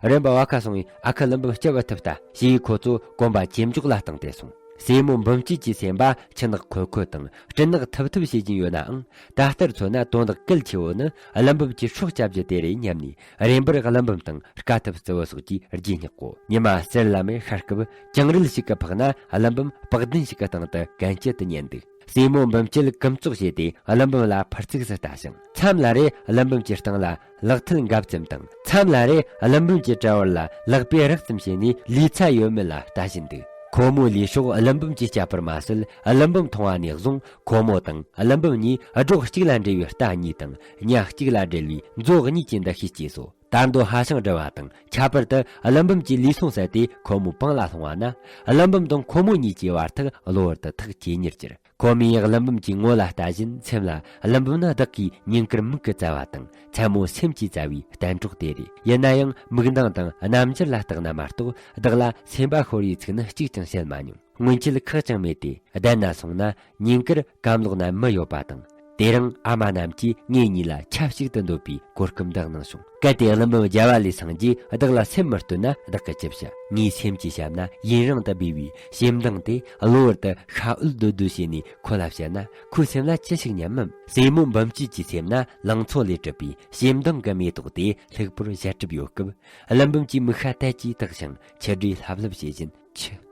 རེམ་པ་བ་ཁ་སོང་བས་ཨ་ཁུ་ཀླུ་འབུམ་སྐྱོབ་པར་ཐུབ་ལྟ། ཞེས་ཁོ་ཚོ་གོམ་པ་ཇེ་མགྱོགས་ལ་བཏང་སྟེ་སོང་། སྲས་མོ་འབུམ་སྐྱིད་ཀྱི་སེམས་པ་ཆུ་ནག་ཁོལ་ཁོལ་དང་སྤྲིན་ནག་ཐིབས་ཐིབས་བྱེད་ཀྱིན་ཡོད་ནའང་། ད་ལྟར་མཚོན་ན་དོན་དག་གལ་ཆེ་བོ་ནི་ཀླུ་འབུམ་གྱི་སྲོག་སྐྱབས་རྒྱུ་དེ་རེད་སྙམ་ནས། རེམ་པར་ཀླུ་འབུམ་དང་དཀའ་ཐུབ་བརྩི་བ་སོགས་ཀྱིས་རྗེས་སྙེག་གོ། ཉི་མ་གསལ་ལམ་མེར་ཤར་སྐབས། གྱང་རིལ་ཞིག་གི་ཕག་ན་ཀླུ་འབུམ་པགས་གདན་ཞིག་གི་སྟེང་དུ་གན་རྐྱལ་དུ་ཉལ་འདུག་སྲས་མོ་འབུམ་སྐྱིད་ཀུན་བཙོག་བྱས་ཏེ་ཀླུ་འབུམ་ལ་ཕར་ཚིགས་སུ་ལྟ་ཞིང་། མཚམས་ལ་རེ་ཀླུ་འབུམ་གྱི་སྟེང་ལ་ལག་མཐིལ་འགབ་ཙམ་དང་། མཚམས་ལ་རེ་ཀླུ་འབུམ་གྱི་དཔྲལ་བར་ལ་ལག་པས་རེག་ཙམ་བྱས་ནས་ལུས་ཚད་ཡོད་མེད་ལ་ལྟ་བཞིན་འདུག་ཁོ་མོའི་ལུས་སྲོག་ཀླུ་འབུམ་གྱིས་བསྐྱབས་པར་མ་ཟད། ཀླུ་འབུམ་མཐོང་བ་ནས་བཟུང་ཁོ་མོ་དང་ཀླུ་འབུམ་གཉིས་སྒྲོག་གཅིག་ལ་འབྲེལ་བའི་རྟ་གཉིས་དང་ཉ་གཅིག་ལ་འབྲེལ་བའི་མཛོ་གཉིས་ཀྱི་འདུ་ཤེས་སྐྱེས་སོ། དར་མདོ་ཧ་ཤང་སྒྲིལ་བ་དང་། ཁྱད་པར་དུ་ཀླུ་འབུམ་གྱི་ལུས་ཟུངས་ཟད་དེ་ཁོ་མོའི་པང་ལ་ལྷུང་བ་ན། ཀླུ་འབུམ་དང་ཁོ་མོ་གཉིས་ཀྱི་བར་ཐག་གློ་བུར་དུ་ཐག་ཇེ་ཉེར་གྱུར། ཁོ་མོས་ཀླུ་འབུམ་གྱི་ངོ་ལ་ལྟ་བཞིན་སེམས་ལ། ཀླུ་འབུམ་ནི་བདག་གི་ཉིན་དཀར་མིག་གིས་བཙལ་བ་དང་། མཚན་མོ་སེམས་ཀྱིས་བཙལ་བའི་གཏན་གྲོགས་དེ་རེད། ཡིན་ན་ཡང་མིག་མདངས་དང་རྣམ་འགྱུར་ལ་བརྟགས་ན་མ་གཏོགས། བདག་ལ་སེམས་པ་ཤོར་བའི་ཚིག་ནི་གཅིག་ཀྱང་བཤད་མ་མྱོང་། སྔོན་ཆད་ཁག་ཅིག་མེད་དེ། བསྡད་ན་སོང་ན་ཉིན་དཀར་གམ་ལོག་ན་མི་ཡོད་པ་དང་། དེ་རིང་ཨ་མ་རྣམས་ཀྱིས་ངེད་གཉིས་ལ་ཆབས་ཅིག་ཏུ་འདོད་པའི་གོ་སྐབས་འདི་གནང་བྱུང་། གལ་ཏེ་ཀླུ་འབུམ་རྒྱལ་བ་ལས་སངས་རྒྱས་བདག་ལ་སེམས་མི་སྟོན་ན་བདག་གིས་ཅི་བྱ། ངའི་སེམས་ཀྱིས་བཤད་ན་ཡུན་རིང་དུ་སྦས་པའི་ཞེ་འདང་དེ་གློ་བུར་དུ་ཤ་འུད་རྡོ་རྡོ་བྱས་ནས་ཁོ་ལ་བཤད་ན་ཁོའི་སེམས་ལ་ཅི་ཞིག་ཉམས་མིན། སྲས་མོ་འབུམ་སྐྱིད་ཀྱི་སེམས་ན་ལང་ཚོ་ལས་གྲུབ་པའི་ཞེ་འདང་གི་མེ་ཏོག་དེ་ལྷུག་པོར་བཞད་གྲིབ་ཡོད་སྐབས། ཀླུ་འབུམ་གྱི་མིག་ཤ་དལ་གྱིས་བཏེགས་ཤིང་ཆུ་སྒྲོས་ལྷབ་ལྷབ་བྱེད་བཞིན། ཆུ།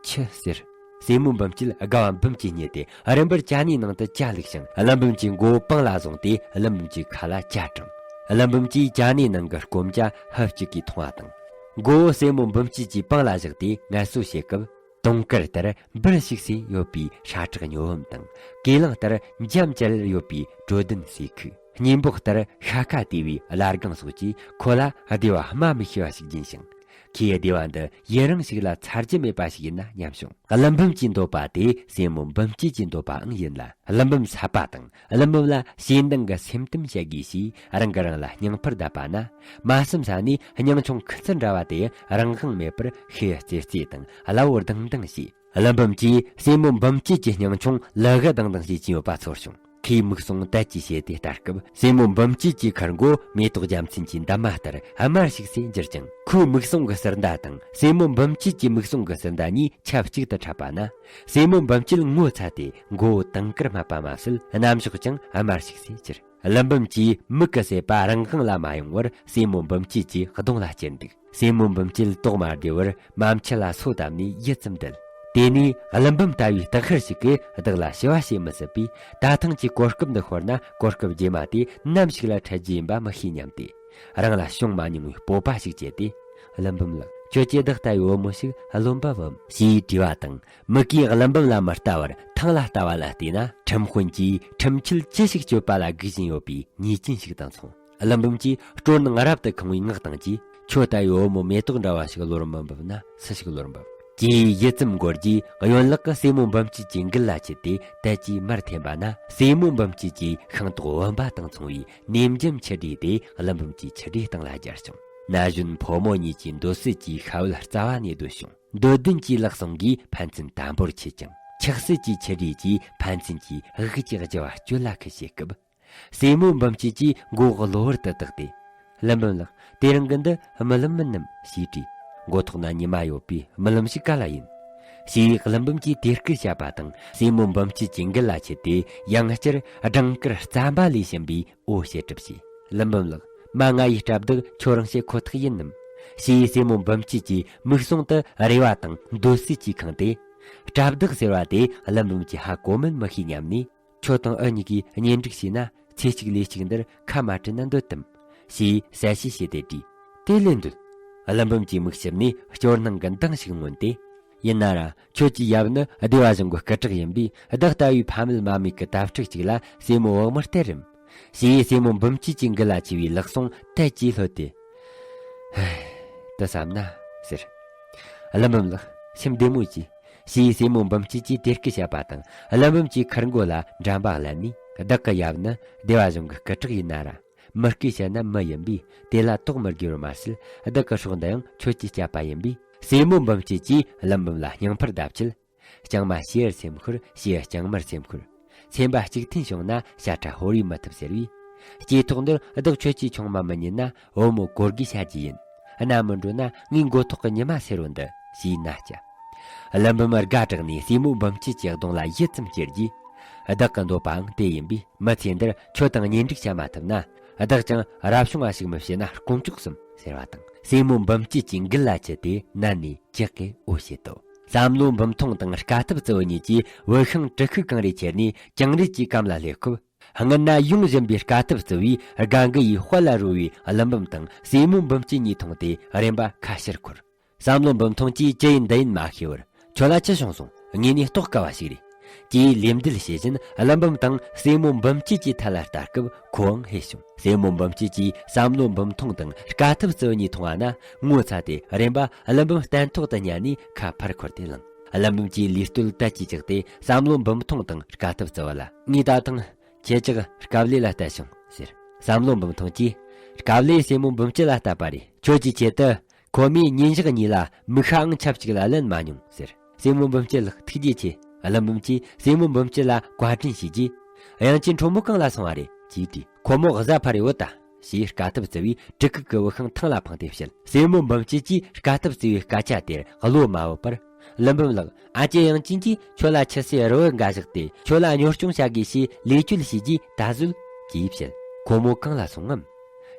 ཆུ་ཟེར། སྲས་མོ་འབུམ་སྐྱིད་དགའ་བ་འབུམ་གྱིས་མཉེས་ཏེ་རིམ་པར་ཅ་ནའི་ནང་དུ་ཇ་བླུགས་ཤིང་ཀླུ་འབུམ་གྱི་མགོ་བོ་པང་ལ་བཟུང་སྟེ་ཀླུ་འབུམ་གྱི་ཁ་ལ་ཇ་དྲངས། ཀླུ་འབུམ་གྱིས་ཅ་ནའི་ནང་གི་སྐོམ་ཇ་ཧབ་ཅིག་གིས་འཐུང་བ་དང་། མགོ་བོ་སྲས་མོ་འབུམ་སྐྱིད་ཀྱི་པང་ལ་བཞག་སྟེ་ངལ་གསོ་བྱེད་སྐབས། དུང་དཀར་ལྟར་འབུར་ཞིག་སེ་ཡོད་པའི་ཧྲ་ཁྲག་སྨྱོ་བམ་དང་། གོས་ལེགས་ལྟར་འཇམ་ཅལ་ཡོད་པའི་དྲོད་ལྡན་ཟས་ཁུ། སྙིང་པོ་ལྟར་ཤ་ཁ་དེ་བའི་བླ་སྒང་སོགས་ཀྱིས་ཁོ་ལ་བདེ་བ་སྨྲ་མི་ཤེས་པ་ཞིག་སྦྱིན་ཞིང་། ཁོས་བདེ་བ་འདི་ཡུན་རིང་ཞིག་ལ་ཚར་རྒྱུ་མེད་པ་ཞིག་ཡིན་ན་སྙམ་བྱུང་། ཀླུ་འབུམ་གྱི་འདོད་པ་དེ་སྲས་མོ་འབུམ་སྐྱིད་ཀྱི་འདོད་པའང་ཡིན་ལ། ཀླུ་འབུམ་བསད་པ་དང་ཀླུ་འབུམ་ལ་ཞེ་འདང་གི་སེམས་གཏམ་བཤད་དགོས་ཞེས་རང་གིས་རང་ལ་སྙིང་ཕུར་བརྡབས་པ་ན། མ་བསམ་ས་ནས་སྙིང་ཆུང་ཁུ་ཚུར་འདྲ་བ་དེ་རང་དབང་མེད་པར་ཤི་རྩེ་རྩེ་དང་སླ་བོ་ལྡང་ལྡང་བྱས། ཀླུ་འབུམ་གྱིས་སྲས་མོ་འབུམ་སྐྱིད་ཀྱི་སྙིང་ཆུང་ལུ་གུ་ལྡང་ལྡང་བྱེད་ཀྱིན་ཡོད་པ་ཚོར་བྱུང་། ཁོས་མིག་ཟུང་དལ་གྱིས་ཕྱེ་སྟེ་ལྟ་སྐབས། སྲས་མོ་འབུམ་སྐྱིད་ཀྱི་ཁར་མགོ་མེ་ཏོག་རྒྱལ་མཚན་གྱི་འདབ་མ་ལྟར་དམར་ཞིག་སེ་འགྱུར་ཅིང་། ཁོའི་མིག་ཟུང་གི་ཟུར་མདའ་དང་སྲས་མོ་འབུམ་སྐྱིད་ཀྱི་མིག་ཟུང་གི་ཟུར་མདའ་གཉིས་ཆབས་ཅིག་ཏུ་འཁྲབ་པ་ན། སྲས་མོ་འབུམ་སྐྱིད་ངོ་ཚ་སྟེ་མགོ་བོ་དུང་དཀར་སྨད་པ་མ་ཟད་རྣམ་ཅོག་ཀྱང་དམར་ཞིག་སེ་གྱུར། ཀླུ་འབུམ་གྱིས་མིག་གིས་བསད་པ་རང་དབང་ལ་མ་ཡོང་བར་སྲས་མོ་འབུམ་སྐྱིད་ཀྱི་གདོང་ལ་ཅེར་འདུག་སྲས་མོ་འབུམ་སྐྱིད་དོགས་མ་བདེ་བར་མ་མཆེད་ལ་སོ་བཏབ་ནས་ཡིད་ཙམ་བདལ། དེ་ནས་ཀླུ་འབུམ་ལྟ་བུའི་སྟག་ཤར་ཞིག་གིས་བདག་ལ་ཞུ་བ་བྱེད་མི་སྲིད་པས། ད་ཐེངས་ཀྱི་གོ་སྐབས་འདི་ཤོར་ན་གོ་སྐབས་རྗེས་མ་དེ་ནམ་ཞིག་ལ་འཕྲད་རྒྱུ་ཡིན་པ་མི་ཤེས་སྙམ་སྟེ། རང་ལ་བྱུང་མ་མྱོང་བའི་སྤོབས་པ་ཞིག་སྐྱེས་ཏེ། ཀླུ་འབུམ་ལགས། ཁྱོད་ཀྱིས་བདག་ལྟ་བུའི་བུ་མོ་ཞིག་བློན་པོ་བུམ་ཞེས་དྲིས་པ་དང་། མིག་གིས་ཀླུ་འབུམ་ལ་མི་ལྟ་བར་ཐང་ལ་ལྟ་བ་ལ་བལྟས་ན། ཁྲིམས་དཔོན་གྱིས་ཁྲིམས་ཆད་ཅི་ཞིག་གཅོད་པ་ལ་སྒུག་བཞིན་ཡོད་པའི་ཉེས་ཅན་ཞིག་དང་མཚུངས། ཀླུ་འབུམ་གྱིས་སྤྲོ་སྣང་རབ་ཏུ་ཁེངས་པའི་ངག་དང་བཅས། ཁྱོད་ལྟ་བུའི་བུ་མོ་མེ་ཏོག་འདྲ་བ་ཞིག་བློར་མི་འབབ་ན་སུ་ཞིག་བློར་འབབ། ཅེས་ཡིད་ཙམ་འགོར་རྗེས། གཡོན་ལག་གིས་སྲས་མོ་འབུམ་སྐྱིད་ཀྱི་མགུལ་ལ་ཆུད་དེ་དལ་གྱིས་མར་འཐེན་པ་ན། སྲས་མོ་འབུམ་སྐྱིད་ཀྱི་ཤིང་ཏོག་བུམ་པ་དང་མཚུངས་པའི་ནེམ་རྒྱམ་ཆུ་སྒྲོས་དེ་ཀླུ་འབུམ་གྱི་ཆུ་སྒྲོས་སྟེང་ལ་སྦྱར་བྱུང་། ན་གཞོན་ཕོ་མོ་གཉིས་ཀྱི་འདོད་སྲེད་ཀྱི་ཤྭ་འོད་རྩ་བ་ནས་བརྡོལ་བྱུང་། འདོད་ལྡན་གྱི་ལག་ཟུང་གིས་ཕན་ཚུན་དམ་པོར་ཁྱེར་ཅིང་། ཆགས་སྲེད་ཀྱི་ཆུ་སྒྲོས་ཀྱིས་ཕན་ཚུན་གྱི་དབུགས་ཀྱི་རྒྱུ་བ་གཅོད་ལ་ཁུ་བྱེད་སྐབས། སྲས་མོ་འབུམ་སྐྱིད་ཀྱིས་མགོ་གློ་བུར་དུ་བཏེགས་ཏེ། ཀླུ་འབུམ་ལགས། དེ་རིང་གི་འདི་རྨི་ལམ་མིན་ནམ་ཞེས་དྲིས། མགོ་ཐོག་ན་ཉི་མ་ཡོད་པས་རྨི་ལམ་ཞིག་ག་ལ་ཡིན། ཞེས་ཀླུ་འབུམ་གྱིས་དེ་སྐད་བཤད་པ་དང་། སྲས་མོ་འབུམ་སྐྱིད་ཀྱི་མགུལ་ལ་ཆུད་དེ་ཡང་བསྐྱར་སྦྲང་དཀར་རྩམ་པ་ལས་བྱིན་པའི་འོ་བྱེད་གྲབས་བྱས། ཀླུ་འབུམ་ལགས། མ་ང་ཡི་སྐྲ་བདག་ཁྱོད་རང་བྱེད་ཁོ་ཐག་ཡིན་ནམ། ཞེས་སྲས་མོ་འབུམ་སྐྱིད་ཀྱི་མིག་ཟུང་དུ་རེ་བ་དང་འདོད་སྲེད་ཀྱིས་ཁེངས་ཏེ། སྐྲ་བདག་ཟེར་བ་དེ་ཀླུ་འབུམ་གྱིས་ཧ་གོ་མིན་མི་ཤེས་སྙམ་ནས། ཁྱོད་དང་འུ་གཉིས་ཀྱིས་གཉེན་སྒྲིག་བྱས་ན་ཚེ་གཅིག་ལུས་གཅིག་འདིར་ཁ་མ་བྲལ་ན་འདོད་དམ། ཞེས་གསལ་བཤད་བྱས་ཏེ་དྲིས། དེ་ལས་འདོད། ཀླུ་འབུམ་གྱི་མིག་ཆུ་ནས་སྐྱོ་སྣང་གི་མདངས་ཤིག་མངོན་ཏེ། ཡིན་ན་ར་ཁྱོད་ཀྱི་ཡབ་ནི་བདེ་བ་གཞུང་གི་སྐུ་དྲག་ཡིན་པས། བདག་ལྟ་བུའི་ཕ་མེད་མ་མེད་ཀྱི་དྭ་ཕྲུག་ཅིག་ལ་སྲས་མོ་བག་མར་སྟེར་རིམ། ཞེས་སྲས་མོ་འབུམ་སྐྱིད་ཀྱི་མགུལ་ལ་ཆུད་པའི་ལག་ཟུང་དལ་གྱིས་ལྷོད་དེ། ཧེ། དེ་བསམ་ན་ཟེར། ཀླུ་འབུམ་ལགས། སེམས་བདེ་མོ་གྱིས། ཞེས་སྲས་མོ་འབུམ་སྐྱིད་ཀྱིས་དེ་སྐད་བཤད་པ་དང་། ཀླུ་འབུམ་གྱི་ཁུར་མགོ་ལ་འགྲམ་པ་བསླན་ནས། བདག་གི་ཡབ་ནི་བདེ་བ་གཞུང་གི་སྐུ་དྲག་ཡིན་ན་ར། མི་སྐད་བཤད་ན་མི་ཡིན་པས། དེ་ལ་དོགས་མི་དགོས་པར་མ་ཟད། བདག་གི་སྲོག་འདི་ཡང་ཁྱོད་ཀྱིས་བསྐྱབས་པ་ཡིན་པས། སྲས་མོ་འབུམ་སྐྱིད་ཀྱིས་ཀླུ་འབུམ་ལ་སྙིང་ཕུར་བརྡབ་ཆེད། རྐྱང་མ་ཞེ་ཡར་སེམས་ཁུར། ཞེ་ཡར་རྐྱང་མར་སེམས་ཁུར། སེམས་པ་གཅིག་མཐུན་བྱུང་ན་བྱ་ཁྲ་ཧོར་ཡིས་མི་ཐུབ་ཟེར་བས། སྐྱེ་ཐོག་འདིར་བདག་ཁྱོད་ཀྱི་ཆུང་མ་མི་ཉིད་ན་བུ་མོ་གོ་དགུའི་ཤ་རྒྱུས་ཡིན། གནའ་མི་འགྲོ་ན་ངའི་མགོ་ཐོག་གི་ཉི་མ་སེར་བོ་འདི་ཞེས་མནའ་བསྐྱལ། ཀླུ་འབུམ་དགའ་དྲགས་ནས་སྲས་མོ་འབུམ་སྐྱིད་ཀྱི་གདོང་ལ་ཡིད་ཙམ་ཅེར་རྗེས། བདག་གི་འདོད་པའང་དེ་ཡིན་པས། མི་ཚེ་འདིར་ཁྱོད་དང་གཉེན་སྒྲིག་བྱ་མ་ཐུབ་ན། བདག་ཀྱང་རབ་བྱུང་བ་ཞིག་མི་བྱེད་ན་དཀོན་མཆོག་གསུམ་ཟེར་བ་དང་། སྲས་མོ་འབུམ་སྐྱིད་ཀྱི་མགུལ་ལ་ཆུད་དེ་མནན་ནས་ལྕག་གིས་འོ་བྱེད་དོ། བསམ་བློ་འབུམ་ཐོང་དང་དཀའ་ཐུབ་རྩི་བོ་གཉིས་ཀྱིས་བུད་ཤིང་དྲི་ཁུག་གང་རེ་ཁྱེར་ནས་གྱང་རིས་ཀྱི་གམ་ལ་སླེབས་སྐབས། སྔུན་ན་ཡོང་བཞིན་པའི་དཀའ་ཐུབ་རྩི་བོས་དགའ་མགུ་ཡི་དཔལ་ལ་རོལ་བའི་ཀླུ་འབུམ་དང་སྲས་མོ་འབུམ་སྐྱིད་གཉིས་མཐོང་སྟེ་རེམ་པ་ཁ་ཕྱིར་འཁོར། བསམ་བློ་འབུམ་ཐོང་གིས་ཅི་ཡིན་འདི་ཡིན་མ་ཤེས་པར། ཁྱོད་ལ་ཅི་བྱུང་སོང་། ངས་ནི་རྟོགས་དཀའ་བ་ཞིག་རེད། ཅེས་ལེབ་འདེད་བྱེད་བཞིན་ཀླུ་འབུམ་དང་སྲས་མོ་འབུམ་སྐྱིད་ཀྱི་ཐད་ལ་ལྟ་སྐབས་ཁོའང་ཧེ་བྱུང་། སྲས་མོ་འབུམ་སྐྱིད་ཀྱིས་བསམ་བློ་འབུམ་ཐོང་དང་དཀའ་ཐུབ་རྩི་བོ་གཉིས་མཐོང་བ་ན་ངོ་ཚ་སྟེ་རེམ་པ་ཀླུ་འབུམ་སྟན་ཐོག་ཏུ་ཉལ་ནས་ཁ་ཕར་འཁོར་ཏེ་ལངས། ཀླུ་འབུམ་གྱིས་ལུས་སྟོད་དལ་གྱིས་བཅག་སྟེ་བསམ་བློ་འབུམ་ཐོང་དང་དཀའ་ཐུབ་རྩི་བོ་ལ། ངས་ད་ཐེངས་ཁྱེད་ཅག་དཀའ་ལས་ལ་གཏད་བྱུང་ཟེར། བསམ་བློ་འབུམ་ཐོང་གིས། དཀའ་ལས་སྲས་མོ་འབུམ་སྐྱིད་ལ་གཏད་པ་རེད། ཁྱོད་ཀྱི་ཆེད་དུ། ཁོ་མོས་ཉིན་ཞག་གཉིས་ལ་མིག་ཤའང་ཆབས་ཅིག་ལ་ལེན་མ་མྱོང་ཟེར། སྲས་མོ་འབུམ་སྐྱིད་ལགས་ཐུགས་རྗེ་ཆེ། ཀླུ་འབུམ་གྱིས་སྲས་མོ་འབུམ་སྐྱིད་ལ་བཀའ་དྲིན་ཞུས་རྗེས། དབྱངས་ཅན་ཁྲོ་མོ་གང་ལ་སོང་བ་རེད་ཅེས་དྲིས། ཁོ་མོ་གཟའ་ཕར་རེ་ཡོད་ད། ཞེས་དཀའ་ཐུབ་བརྩི་བས་གྲི་གུག་གི་འུ་ཤང་ཐང་ལ་འཕངས་ཏེ་བཤད། སྲས་མོ་འབུམ་སྐྱིད་ཀྱིས་དཀའ་ཐུབ་བརྩི་བའི་སྐད་ཆ་དེར་བློ་མ་བབ་པར། ཀླུ་འབུམ་ལགས། ཨ་ཅེ་དབྱངས་ཅན་གྱིས་ཁྱོད་ལ་ཆུ་སེར་རི་བོ་འགའ་བཞག་སྟེ་ཁྱོད་ལ་གཉོར་སྐྱོང་བྱ་དགོས་ཞེས་ལས་བཅོལ་བྱས་རྗེས་ད་གཟོད་ཅེས་བཤད། ཁོ་མོ་གང་ལ་སོང་ངམ།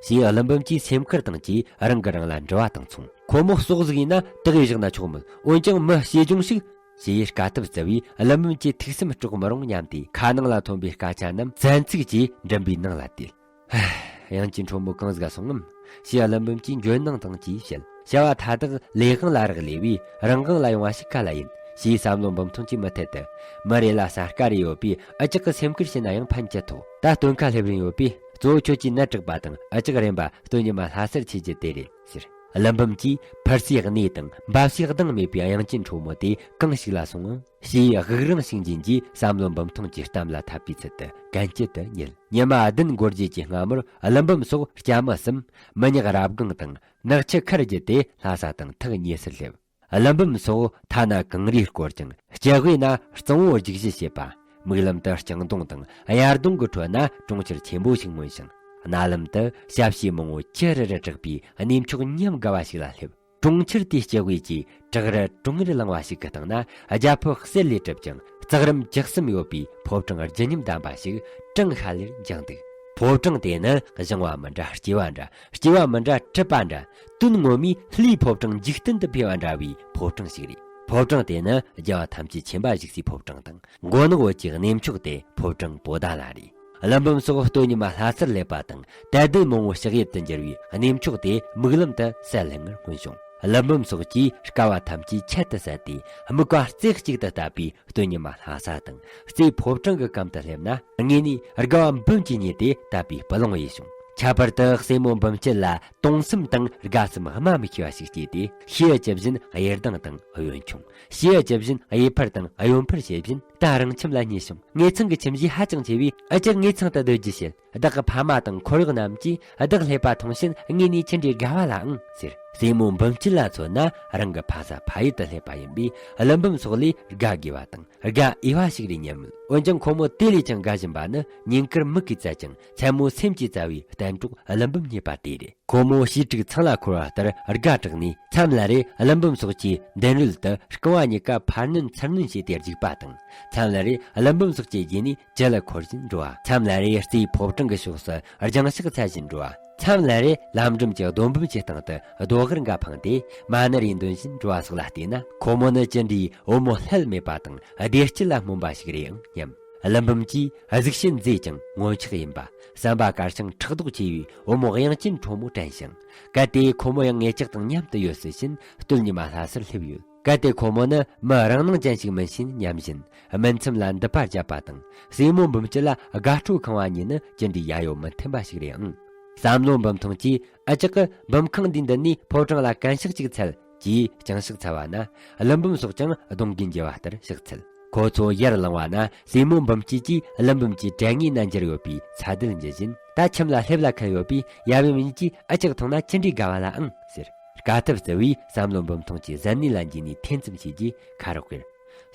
ཞེས་ཀླུ་འབུམ་གྱིས་སེམས་ཁུར་དང་བཅས་རང་གིས་རང་ལ་འདྲི་བ་དང་མཚུངས། ཁོ་མོ་ཟོག་ཟིག་ཡིན་ན་དག་ཡས་བཞག་ན་ཆོག་མོད། འོན་ཀྱང་མི་བྱས་སྦྱོང་ཞིག། ཞེས་དཀའ་ཐུབ་བརྩི་བས་ཀླུ་འབུམ་གྱི་ཐུགས་སེམས་དཀྲོག་མི་རུང་སྙམ་སྟེ་ཁ་ནང་ལ་ཐོན་པའི་སྐད་ཆ་རྣམས་བཙན་ཚིག་གིས་མགྲིན་པའི་ནང་ལ་བསྡུས། ཧ། དབྱངས་ཅན་ཁྲོ་མོ་གང་ཟིག་ག་སོང་ངམ། ཞེས་ཀླུ་འབུམ་གྱིས་འཇོན་སྣང་དང་བཅས་བཤད། བྱ་བ་མཐའ་དག་ལས་དབང་ལ་རག་ལས་པས་རང་དབང་ལ་ཡོང་བ་ཞིག་ག་ལ་ཡིན། ཞེས་བསམ་བློ་འབུམ་ཐང་གྱིས་མུ་མཐུད་དུ། མི་རེ་ལ་བསམ་དཀའ་རེ་ཡོད་པས་ཨ་ཅག་གི་སེམས་ཁུར་བྱས་ན་ཡང་ཕན་ཅི་ཐོགས། ད་སྟོན་ཁ་སླེབས་རན་ཡོད་པས་གཙོ་བོ་ཁྱོད་ཀྱིས་ནད་དྲག་པ་དང་ཨ་ཅག་རེམ་པ་སྟོད་ཉི་མ་ལྷ་སར་ཁྱེར་རྒྱུ་དེ་རེད་ཟེར། ཀླུ་འབུམ་གྱིས་ཕུར་སའི་གནས་དང་འབབ་སའི་གདང་མེད་པའི་དབྱངས་ཅན་ཁྲོ་མོ་དེ་གང་ཞིག་ལ་སོང་ངམ། ཞེས་དབུགས་རིང་ཞིག་འབྱིན་རྗེས་བསམ་བློ་འབུམ་ཐང་གྱི་གཏམ་ལ་འཐད་པའི་ཚུལ་དུ་གན་རྐྱལ་དུ་ཉལ། ཉི་མ་བདུན་འགོར་རྗེས་ཀྱི་སྔ་མོར་ཀླུ་འབུམ་སོགས་སྐྱ་མི་གསུམ། མི་ཉག་རབ་སྒང་དང་ནགས་ཆུ་ཁར་བརྒྱུད་དེ་ལྷ་ས་དང་ཐག་ཉེ་སར་སླེབས། ཀླུ་འབུམ་སོགས་ཐ་ན་གངས་རིས་བསྐོར་ཀྱང་སྤྱི་དབུས་ན་གཙང་བོ་རྒྱུག་གཞི་བྱེད་པ། མིག་ལམ་དུ་ལྕང་སྡོང་དང་དབྱར་སྡོང་གི་ཁྲོད་ན་གྲོང་ཁྱེར་ཆེན་པོ་ཞིག་མངོན་ཞིང་། རྣ་ལམ་དུ་ཞབས་ཕྱི་མང་བོ་ཅི་རིར་གྲགས་པའི་གནས་མཆོག་ཉམས་དགའ་བ་ཞིག་ལ་སླེབས། གྲོང་ཁྱེར་དེའི་སྤྱི་དབུས་ཀྱི་བྲག་རི་གྲོང་ངེར་ལངས་པ་ཞིག་གི་སྟེང་ན་རྒྱ་ཕོ་གསེར་ལས་གྲུབ་ཀྱང་ལྕགས་རིམ་བཅུ་གསུམ་ཡོད་པའི་ཕོ་བྲང་བརྗིད་ཉམས་ལྡན་པ་ཞིག་བྲང་ཤ་ལེར་འགྱིང་འདུག། ཕོ་བྲང་དེ་ནི་བཞེངས་པ་མི་འདྲ་སྐྱེས་པ་འདྲ། སྐྱེས་པ་མི་འདྲ་གྲུབ་པ་འདྲ། དོན་ངོ་མའི་ལྷའི་ཕོ་བྲང་འཇིག་རྟེན་དུ་འཕེལ་བ་འདྲ་བའི་ཕོ་བྲང་ཞིག་རེད། ཕོ་བྲང་དེ་ནི་རྒྱལ་བ་ཐམས་ཅད་མཁྱེན་པ་བཞུགས་སའི་ཕོ་བྲང་དང་མགོ་ནག་བོད་ཀྱི་གནས་མཆོག་སྟེ་ཕོ་བྲང་པོ་ཏཱ་ལ་རེད། ཀླུ་འབུམ་སོགས་སྟོད་ཉི་མ་ལྷ་སར་སླེབས་པ་དང་དད་ལྡན་མང་བོ་ཕྱག་གཡས་དུ་འགྱུར་བའི་གནས་མཆོག་དེ་མིག་ལམ་དུ་གསལ་ལྷང་ངེར་མངོན་བྱུང་། ཀླུ་འབུམ་སོགས་ཀྱིས་དཀའ་བ་ཐམས་ཅད་ཁྱད་དུ་བསད་དེ་དམིགས་པ་རྩེ་གཅིག་ཏུ་བཏབ་པའི་སྟོད་ཉི་མ་ལྷ་ས་དང་རྩེ་ཕོ་བྲང་གི་གམ་དུ་སླེབས་ན་དངོས་ནས་དགའ་བ་འབུམ་གྱིས་མཉེས་ཏེ་དད་པའི་སྤུ་ལོང་ཡིས་བྱུང་། ཁྱད་པར་དུ་སྲས་མོ་འབུམ་སྐྱིད་ལ་དུང་སེམས་དང་དགའ་སེམས་སྨྲ་མི་ཤེས་པ་ཞིག་སྐྱེས་ཏེ་ཤེས་ཡོན་ཇི་བཞིན་གཡུར་ལྡང་དང་གཡོན་ཆུང་། ཞེས་ཇི་བཞིན་གཡས་འཕུར་དང་གཡོན་འཕུར་བྱེད་བཞིན་ད་རང་ཁྱིམ་ལ་སྙེགས་བྱུང་། ངེད་ཚང་གི་ཁྱིམ་གཞིས་ཧ་ཅང་ཆེ་བས་ཨ་ཅག་ངེད་ཚང་དུ་སྡོད་རྒྱུ་བྱེད། བདག་གི་ཕ་མ་དང་ཁོར་ཡུག་རྣམས་ཀྱིས་བདག་སླེབས་པ་མཐོང་ཕྱིན་དངོས་ནས་ཅི་འདྲའི་དགའ་བ་ལའང་ཟེར། སྲས་མོ་འབུམ་སྐྱིད་ལ་མཚོན་ན་རང་གི་ཕ་ས་ཕ་ཡུལ་དུ་སླེབས་པ་ཡིན་པས་ཀླུ་འབུམ་སོགས་ལས་དགའ་དགོས་པ་དང་དགའ་འོས་པ་ཞིག་རེད་སྙམ་མོད། འོན་ཀྱང་ཁོ་མོ་དེ་ལས་ཀྱང་དགའ་བཞིན་པ་ནི་ཉིན་དཀར་མིག་གིས་བཙལ་ཀྱང་མཚན་མོ་སེམས་ཀྱིས་བཙལ་བའི་གཏན་གྲོགས་ཀླུ་འབུམ་རྙེད་པ་དེ་རེད། ཁོ་མོ་ཞེ་དྲག་ཚང་ལ་འཁོར་བ་ལྟར་དགའ་དྲགས་ནས་མཚམས་ལ་རེ་ཀླུ་འབུམ་སོགས་ཀྱི་མདུན་རོལ་དུ་རྐང་བ་གཉིས་ཀ་ཕར་སྣོན་ཚུར་སྣོན་བྱས་ཏེ་རྒྱུག་པ་དང་། མཚམས་ལ་རེ་ཀླུ་འབུམ་སོགས་ཀྱི་རྗེས་ནས་ཅི་ལ་འཁོར་བཞིན་འགྲོ་བ། མཚམས་ལ་རེ་རྩེའི་ཕོ་བྲང་གི་ཕྱོགས་སུ་རྒྱང་ཕྱག་འཚལ་བཞིན་འགྲོ་བ། མཚམས་ལ་རེ་ལམ་འགྲམ་གྱི་རྡོ་འབུམ་གྱི་སྟེང་དུ་རྡོ་ཧར་འགའ་འཕངས་ཏེ་མ་ཎི་རེ་འདོན་བཞིན་འགྲོ་བ་སོགས་ལ་བལྟས་ན་ཁོ་མོ་ནི་ཅི་འདྲའི་བུ་མོ་ལྷད་མེད་པ་དང་བདེ་སྐྱིད་ལ་སྨོན་པ་ཞིག་རེད་ཨང་སྙམ། ཀླུ་འབུམ་གྱིས་གཟུགས་བྱད་མཛེས་ཀྱང་ངོ་མཁྲེགས་ཡིན་པ། བསམ་པ་དཀར་ཞིང་ཕྲག་དོག་ཆེ་བའི་བུ་མོ་དབྱངས་ཅན་ཁྲོ་མོ་དྲན་ཞིང་། གལ་ཏེ་ཁོ་མོ་ཡང་ངེད་ཅག་དང་མཉམ་དུ་ཡོད་ཟེར་བཞིན་སྟོད་ཉི་མ་ལྷ་སར་སླེབས་ཡོད། གལ་ཏེ་ཁོ་མོ་ནི་མི་རང་སྣང་ཅན་ཞིག་མིན་ཕྱིན་སྙམ་བཞིན་སྨིན་མཚམས་ལ་མདུད་པ་བརྒྱབ་པ་དང་སྲས་མོ་འབུམ་སྐྱིད་ལ་དགའ་སྤྲོ་ཁེངས་པ་གཉིས་ནི་ཅི་འདྲའི་ཡ་ཡོ་མི་མཐུན་པ་ཞིག་རེད་ཨང་། བསམ་བློ་འབུམ་ཐང་གིས་ཨ་ཅག་གི་འབུམ་ཁང་འདིའི་མདུན་ནས་ཕོ་བྲང་ལ་གན་ཕྱག་ཅིག་འཚལ། ཅེས་རྐྱང་ཕྱག་འཚལ་བ་ན་ཀླུ་འབུམ་སོགས་ཀྱང་གདོང་གིས་འགྱེལ་བ་ལྟར་ཕྱག་འཚལ། ཁོ་ཚོ་ཡར་ལངས་པ་ན་སྲས་མོ་འབུམ་སྐྱིད་ཀྱིས་ཀླུ་འབུམ་གྱི་དྲན་ངེས་ན་འགྱུར་ཡོད་པའི་ཚ་དལ་འཇུ་བཞིན་ད་ཁྱིམ་ལ་སླེབས་ལ་ཁད་ཡོད་པས་ཡབ་ཡུམ་གཉིས་ཀྱིས་ཨ་ཅག་མཐོང་ན་ཅི་འདྲའི་དགའ་བ་ལ་ཨང་ཟེར། དཀའ་ཐུབ་བརྩི་བས་བསམ་བློ་འབུམ་ཐང་གི་གཟན་ནུས་ལ་འཇུས་ནས་འཐེན་ཙམ་བྱས་རྗེས་ཁ་རོག་གེར།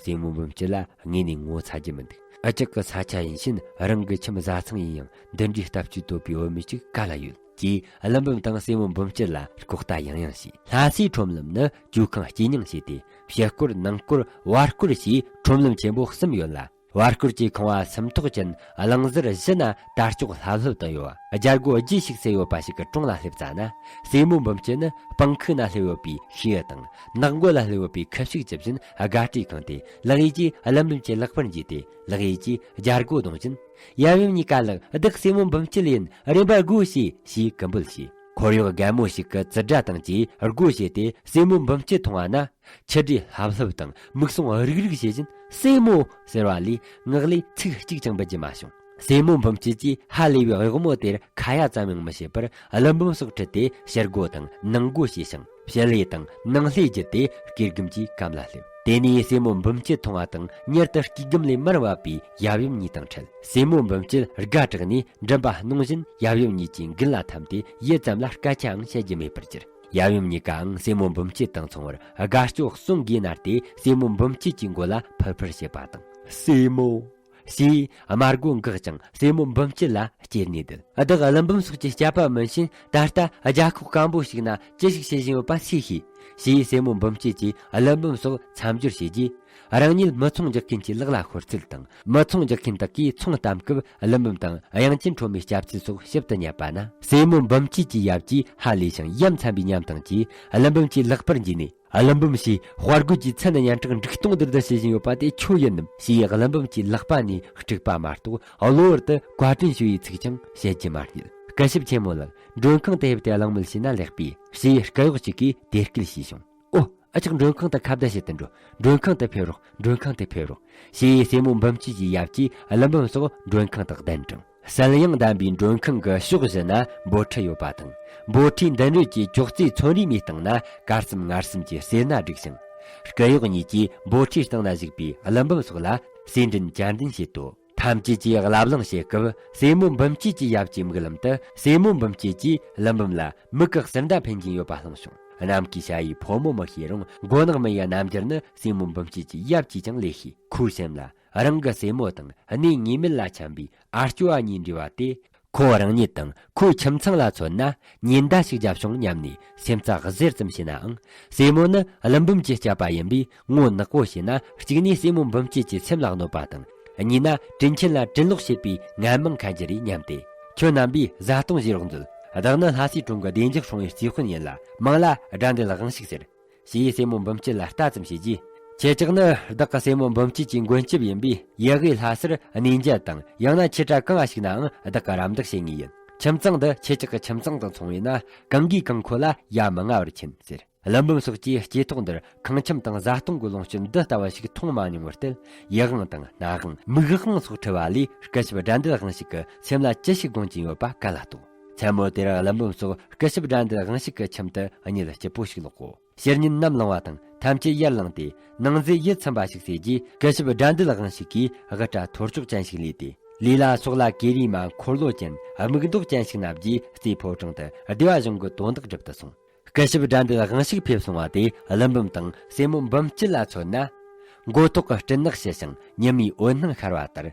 སྲས་མོ་འབུམ་སྐྱིད་ལ་དངོས་ནས་ངོ་ཚ་རྒྱུ་མི་འདུག། ཨ་ཅག་གི་ས་ཆ་ཡིན་ཕྱིན་རང་གི་ཁྱིམ་བཟའ་ཚང་ཡིན་ཡང་འདི་འདྲའི་ལྟ་སྤྱོད་དོད་པའི་བུད་མེད་ཅིག་ག་ལ་ཡོད། ཅེས་ཀླུ་འབུམ་དང་སྲས་མོ་འབུམ་སྐྱིད་ལ་ལྐོག་ལྟ་ཡང་ཡང་བྱས། ལྷ་སའི་ཁྲོམ་ལམ་ནི་ཇོ་ཁང་སྐྱིད་སྙིང་ཞེས་ཏེ་ཕྱི་སྐོར་ནང་སྐོར་བར་སྐོར་ཞེས་ཁྲོམ་ལམ་ཆེན་པོ་གསུམ་ཡོད་ལ། བར་སྐོར་གྱི་ཁང་བ་སུམ་ཐོག་ཅན་གླིང་ཟུར་བཞི་ན་དར་ལྕོག་ལྷབ་ལྷུབ་བཏིང་ཡོད། རྒྱལ་སྒོ་བརྒྱད་ཞིག་སེལ་ཡོད་པ་ཞིག་གི་དྲུང་ལ་སླེབས་ཙ་ན། སྲས་མོ་འབུམ་སྐྱིད་ནི་སྤང་ཁུག་ན་སླེབས་ཡོད་པའི་ཤེས་ཡོན་དང་ནགས་མགོ་ལ་སླེབས་ཡོད་པའི་ཁུ་བྱུག་ཇི་བཞིན་དགའ་སྤྲོས་ཁེངས་ཏེ་ལག་གཡས་ཀྱིས་ཀླུ་འབུམ་གྱི་ལག་པར་འཇུས་ཏེ་ལག་གཡས་ཀྱིས་རྒྱལ་སྒོ་རྡུང་བཞིན། ཡབ་ཡུམ་གཉིས་ཀ་ལགས་བདག་སྲས་མོ་འབུམ་སྐྱིད་ཡིན་རེམ་པར་སྒོ་ཕྱེ་ཞེས་སྐུལ་འབོད་བྱས། ཁོར་ཡུག་རྒན་མོ་ཞིག་གི་ཙི་སྒྲ་དང་བཅས་སྒོ་ཕྱེ་སྟེ་སྲས་མོ་འབུམ་སྐྱིད་མཐོང་བ་ན། ཆུ་སྒྲོས་ལྷབ་ལྷུབ་དང་མིག་ཟུང་རིག་རིག་བྱེད་བཞིན་སྲས་མོ་ཟེར་བ་ལས་ངག་ལས་ཚིག་གཅིག་ཀྱང་འབུད་རྒྱུ་མ་བྱུང་། སྲས་མོ་འབུམ་སྐྱིད་ཀྱིས་ཧ་ལས་པའི་གཡོག་མོ་དེར་ཁ་ཡ་ཙམ་ཡང་མི་བྱེད་པར་ཀླུ་འབུམ་སོགས་ཁྲིད་དེ་ཕྱི་སྒོ་དང་ནང་སྒོ་ཕྱེ་ཞིང་ཕྱི་ལས་དང་ནང་ལྷས་བརྒྱུད་དེ་སྐེད་སྒམ་གྱི་གམ་ལ་སླེབས། དེ་ནས་སྲས་མོ་འབུམ་སྐྱིད་མཐོང་བ་དང་མྱུར་དུ་སྐེད་སྒམ་ལས་མར་བབས་པའི་ཡབ་ཡུམ་གཉིས་དང་འཕྲད། སྲས་མོ་འབུམ་སྐྱིད་དགའ་དྲགས་ནས་མགྲིན་པ་གནོང་བཞིན་ཡབ་ཡུམ་གཉིས་ཀྱི་མགུལ་ལ་འཐམས་ཏེ་ཡུད་ཙམ་ལ་སྐད་ཆའང་བཤད་རྒྱུ་མེད་པར་གྱུར། ཡབ་ཡུམ་གཉིས་ཀའང་སྲས་མོ་འབུམ་སྐྱིད་དང་མཚུངས་པར་དགའ་སྐྱོ་གསུམ་གྱིས་མནར་ཏེ། སྲས་མོ་འབུམ་སྐྱིད་ཀྱི་མགོ་ལ་ཕུར་ཕུར་བྱེད་པ་དང་། སྲས་མོ། ཞེས་དམར་མགོ་འགག་ཅིང་སྲས་མོ་འབུམ་སྐྱིད་ལ་སྐྱེས་ནས་བསྡད། བདག་ཀླུ་འབུམ་སོགས་ཀྱི་སྐྱབས་པ་མིན་ཕྱིན། ད་ལྟ་རྒྱ་ཁོག་སྐམ་པོ་ཞིག་ན་ཅི་ཞིག་བྱེད་བཞིན་ཡོད་པ་སུས་ཤེས། ཞེས་སྲས་མོ་འབུམ་སྐྱིད་ཀྱིས་ཀླུ་འབུམ་སོགས་མཚམས་སྦྱོར་བྱས་རྗེས། རང་ཉིད་མི་ཚོང་རྒྱག་མཁན་གྱི་ལག་ལ་ཤོར་ཚུལ་དང་། མི་ཚོང་རྒྱག་མཁན་དག་གིས་ཚོང་གཏམ་སྐབས་ཀླུ་འབུམ་དང་དབྱངས་ཅན་སྒྲོལ་མའི་སྐྱབས་ཚུལ་སོགས་ཞིབ་ཏུ་བསྙད་པ་ན། སྲས་མོ་འབུམ་སྐྱིད་ཀྱི་ཡབ་ཀྱིས་ཧ་ལས་ཤིང་ཡ་མཚན་པའི་ཉམས་དང་བཅས་ཀླུ་འབུམ་གྱི་ལག་པར་འཇུས་ནས། ཀླུ་འབུམ་ཞེས་དཔའ་རྒོད་ཀྱི་མཚན་སྙན་གྲགས་འབྲུག་སྟོང་དུ་བརྡལ་བྱེད་བཞིན་ཡོད་པ་དེ་ཁྱོད་ཡིན་ནམ། ཞེས་ཀླུ་འབུམ་གྱི་ལག་པ་ནས་དཀྲུགས་པ་མ་གཏོགས་གློ་བུར་དུ་བཀའ་དྲིན་ཞུ་ཡི་ཚིག་ཀྱང་བཤད་རྒྱུ་མ་རྙེད། སྐུ་ཞབས་ཆེན་མོ་ལགས། མགྲོན་ཁང་དུ་ཕེབས་ཏེ་གླེང་མོལ་བྱས་ན་ལེགས་པས། ཞེས་སྐུ་གཡོག་ཅིག་གིས་དེ་སྐད་ཞུས་བྱུང་། ཨོ། ཨ་ཅག་མགྲོན་ཁང་དུ་ཁ་བརྡ་བྱེད་དུ་འགྲོ། མགྲོན་ཁང་དུ་ཕེབས་རོགས། མགྲོན་ཁང་དུ་ཕེབས་རོགས། ཞེས་སྲས་མོ་འབུམ་སྐྱིད་ཀྱི་ཡབ་ཀྱིས་ཀླུ་འབུམ་སོགས་མགྲོན་ཁང་དུ་གདན་དྲངས། གསལ་དབྱངས་ལྡན་པའི་མགྲོན་ཁང་གི་ཕྱོགས་བཞི་ན་འབོལ་ཁྲི་ཡོད་པ་དང་། འབོལ་ཁྲིའི་མདུན་རོལ་གྱི་ཅོག་ཙེའི་ཚོན་རིས་མའི་སྟེང་ན་དཀར་གསུམ་མངར་གསུམ་གྱི་སེར་སྣ་བསྒྲིགས་ཤིང་། སྐུ་གཡོག་གཉིས་ཀྱིས་འབོལ་ཁྲིའི་སྟེང་ན་བཞུགས་པའི་ཀླུ་འབུམ་སོགས་ལ་ཟས་འདྲེན་བཅའ་འདྲེན་བྱེད་དོ། ཐམས་ཅད་ཀྱིས་ལབ་གླེང་བྱེད་སྐབས། སྲས་མོ་འབུམ་སྐྱིད་ཀྱི་ཡབ་ཀྱི་མིག་ལམ་དུ་སྲས་མོ་འབུམ་སྐྱིད་ཀྱིས་ཀླུ་འབུམ་ལ་མིག་གི་ཟུར་མདའ་འཕེན་གྱིན་ཡོད་པ་ལྷུང་བྱུང་། ནམ་མཁའི་ཤ་ཡི་ཕོ་མོ་མི་ཤེས་རུང་མགོ་ནག་མི་ཡི་རྣམ་འགྱུར་ནི་སྲས་མོ་འབུམ་སྐྱིད་ཀྱི་ཡབ་ཀྱིས་ཀྱང་ལས་ཤེས། ཁོའི་སེམས་ལ་རང་གི་སྲས་མོ་དང་གནས་ངེས་མེད་ལ་འཁྱམས་པའི་ཨ་སྐྱོ་བ་གཉིས་འདྲེས་པ་དེ། ཁོ་རང་ཉིད་དང་ཁོའི་ཁྱིམ་ཚང་ལ་མཚོན་ན་ཉེན་བརྡ་ཞིག་བརྒྱབ་བྱུང་སྙམ་ནས་སེམས་རྩ་གཟེར་ཙམ་བྱས་ནའང་། སྲས་མོ་ནི་ཀླུ་འབུམ་གྱི་སྐྱབས་པ་ཡིན་པས་ངོ་ནག་པོ་བྱས་ན། གཅིག་ནས་སྲས་མོ་འབུམ་སྐྱིད་ཀྱི་སེམས་ལ་གནོད་པ་དང་། གཉིས་ན་དྲིན་ཆེན་ལ་དྲིན་ལོག་བྱེད་པའི་ངན་མིང་ཁ་འགྱུར་རེ་སྙམ་སྟེ། ཁྱོད་རྣམ་པས་བཟའ་བཏུང་བཞེས་རོགས་མཛོད། བདག་ནི་ལྷ་སའི་གྲོང་གི་བདེ་འཇགས་སྲུང་བའི་རྩིས་དཔོན་ཡིན་ལ། མིང་ལ་དགྲ་འདུལ་དབང་ཕྱུག་ཟེར། ཞེས་སྲས་མོ་འབུམ་སྐྱིད་ལ་ལྟ་ཙམ་བྱས་རྗེས། ཁྱེད་ཅག་ནི་བདག་གི་སྲས་མོ་འབུམ་སྐྱིད་ཀྱི་མགོན་སྐྱབས་ཡིན་པས། ཡུལ་དབུས་ལྷ་སར་གནས་མཇལ་དང་། ཡང་ན་ཆེ་ཕྲ་གང་ཞིག་ནའང་བདག་གི་རམ་འདེགས་བྱེད་ངེས་ཡིན། ཁྱིམ་ཚང་འདི་ཁྱེད་ཅག་གི་ཁྱིམ་ཚང་དང་མཚུངས་པས་ན། གང་གིས་གང་ཁོ་ལ་ཡ་མི་ང་བར་མཁྱེན་ཟེར། ཀླུ་འབུམ་སོགས་ཀྱིས་སྐྱེ་ཐོག་འདིར་ཁང་ཁྱིམ་དང་བཟའ་བཏུང་གི་ལོངས་སྤྱོད་འདི་ལྟ་བུ་ཞིག་མཐོང་མ་མྱོང་བར་ཐལ། ཡིད་དབང་དང་སྣ་དབང་། མིག་དབང་སོགས་འཁྲུལ་བ་ལས། སྐུ་ཞབས་དགྲ་འདུལ་དབང་ཕྱུག་གི་སེམས་ལ་ཅི་ཞིག་དགོངས་ཀྱིན་ཡོད་པ་ག་ལ་རྟོགས། མཚན་མོ་དེར་ཀླུ་འབུམ་སོགས་སྐུ་ཞབས་དགྲ་འདུལ་དབང་ཕྱུག་གི་ཁྱིམ་དུ་གཉིད་སྐྱིད་པོ་ཞིག་ལོག་གོ། ཕྱིར་ཉིན་ནམ་ལངས་པ་དང་ཐམས་ཅད་ཡར་ལངས་ཏེ། ནང་ཟས་ཡིད་ཚིམ་པ་ཞིག་ཟོས་རྗེས། སྐུ་ཞབས་དགྲ་འདུལ་དབང་ཕྱུག་གིས་དབུ་སྐྲ་ཐོར་ཅོག་ཅན་ཞིག་ལུས་ཏེ། ལུས་ལ་སོག་ལ་གོས་རིས་མ་འཁོར་ལོ་ཅན་སྨུག་མདོག་ཅན་ཞིག་མནབས་རྗེས། རྩེ་ཕོ་བྲང་དུ་སྡེ་བ་གཞུང་གི་དོན་དག་སྒྲུབ་ཏུ་སོང་། སྐུ་ཞབས་དགྲ་འདུལ་དབང་ཕྱུག་ཕེབས་སོང་བ་དེ་ཀླུ་འབུམ་དང་སྲས་མོ་འབུམ་སྐྱིད་ལ་མཚོན་ན། མགོ་ཐོག་གི་སྤྲིན་ནག་ཞི་ཞིང་ཉི་མའི་འོད་སྣང་ཤར་བ་ལྟར།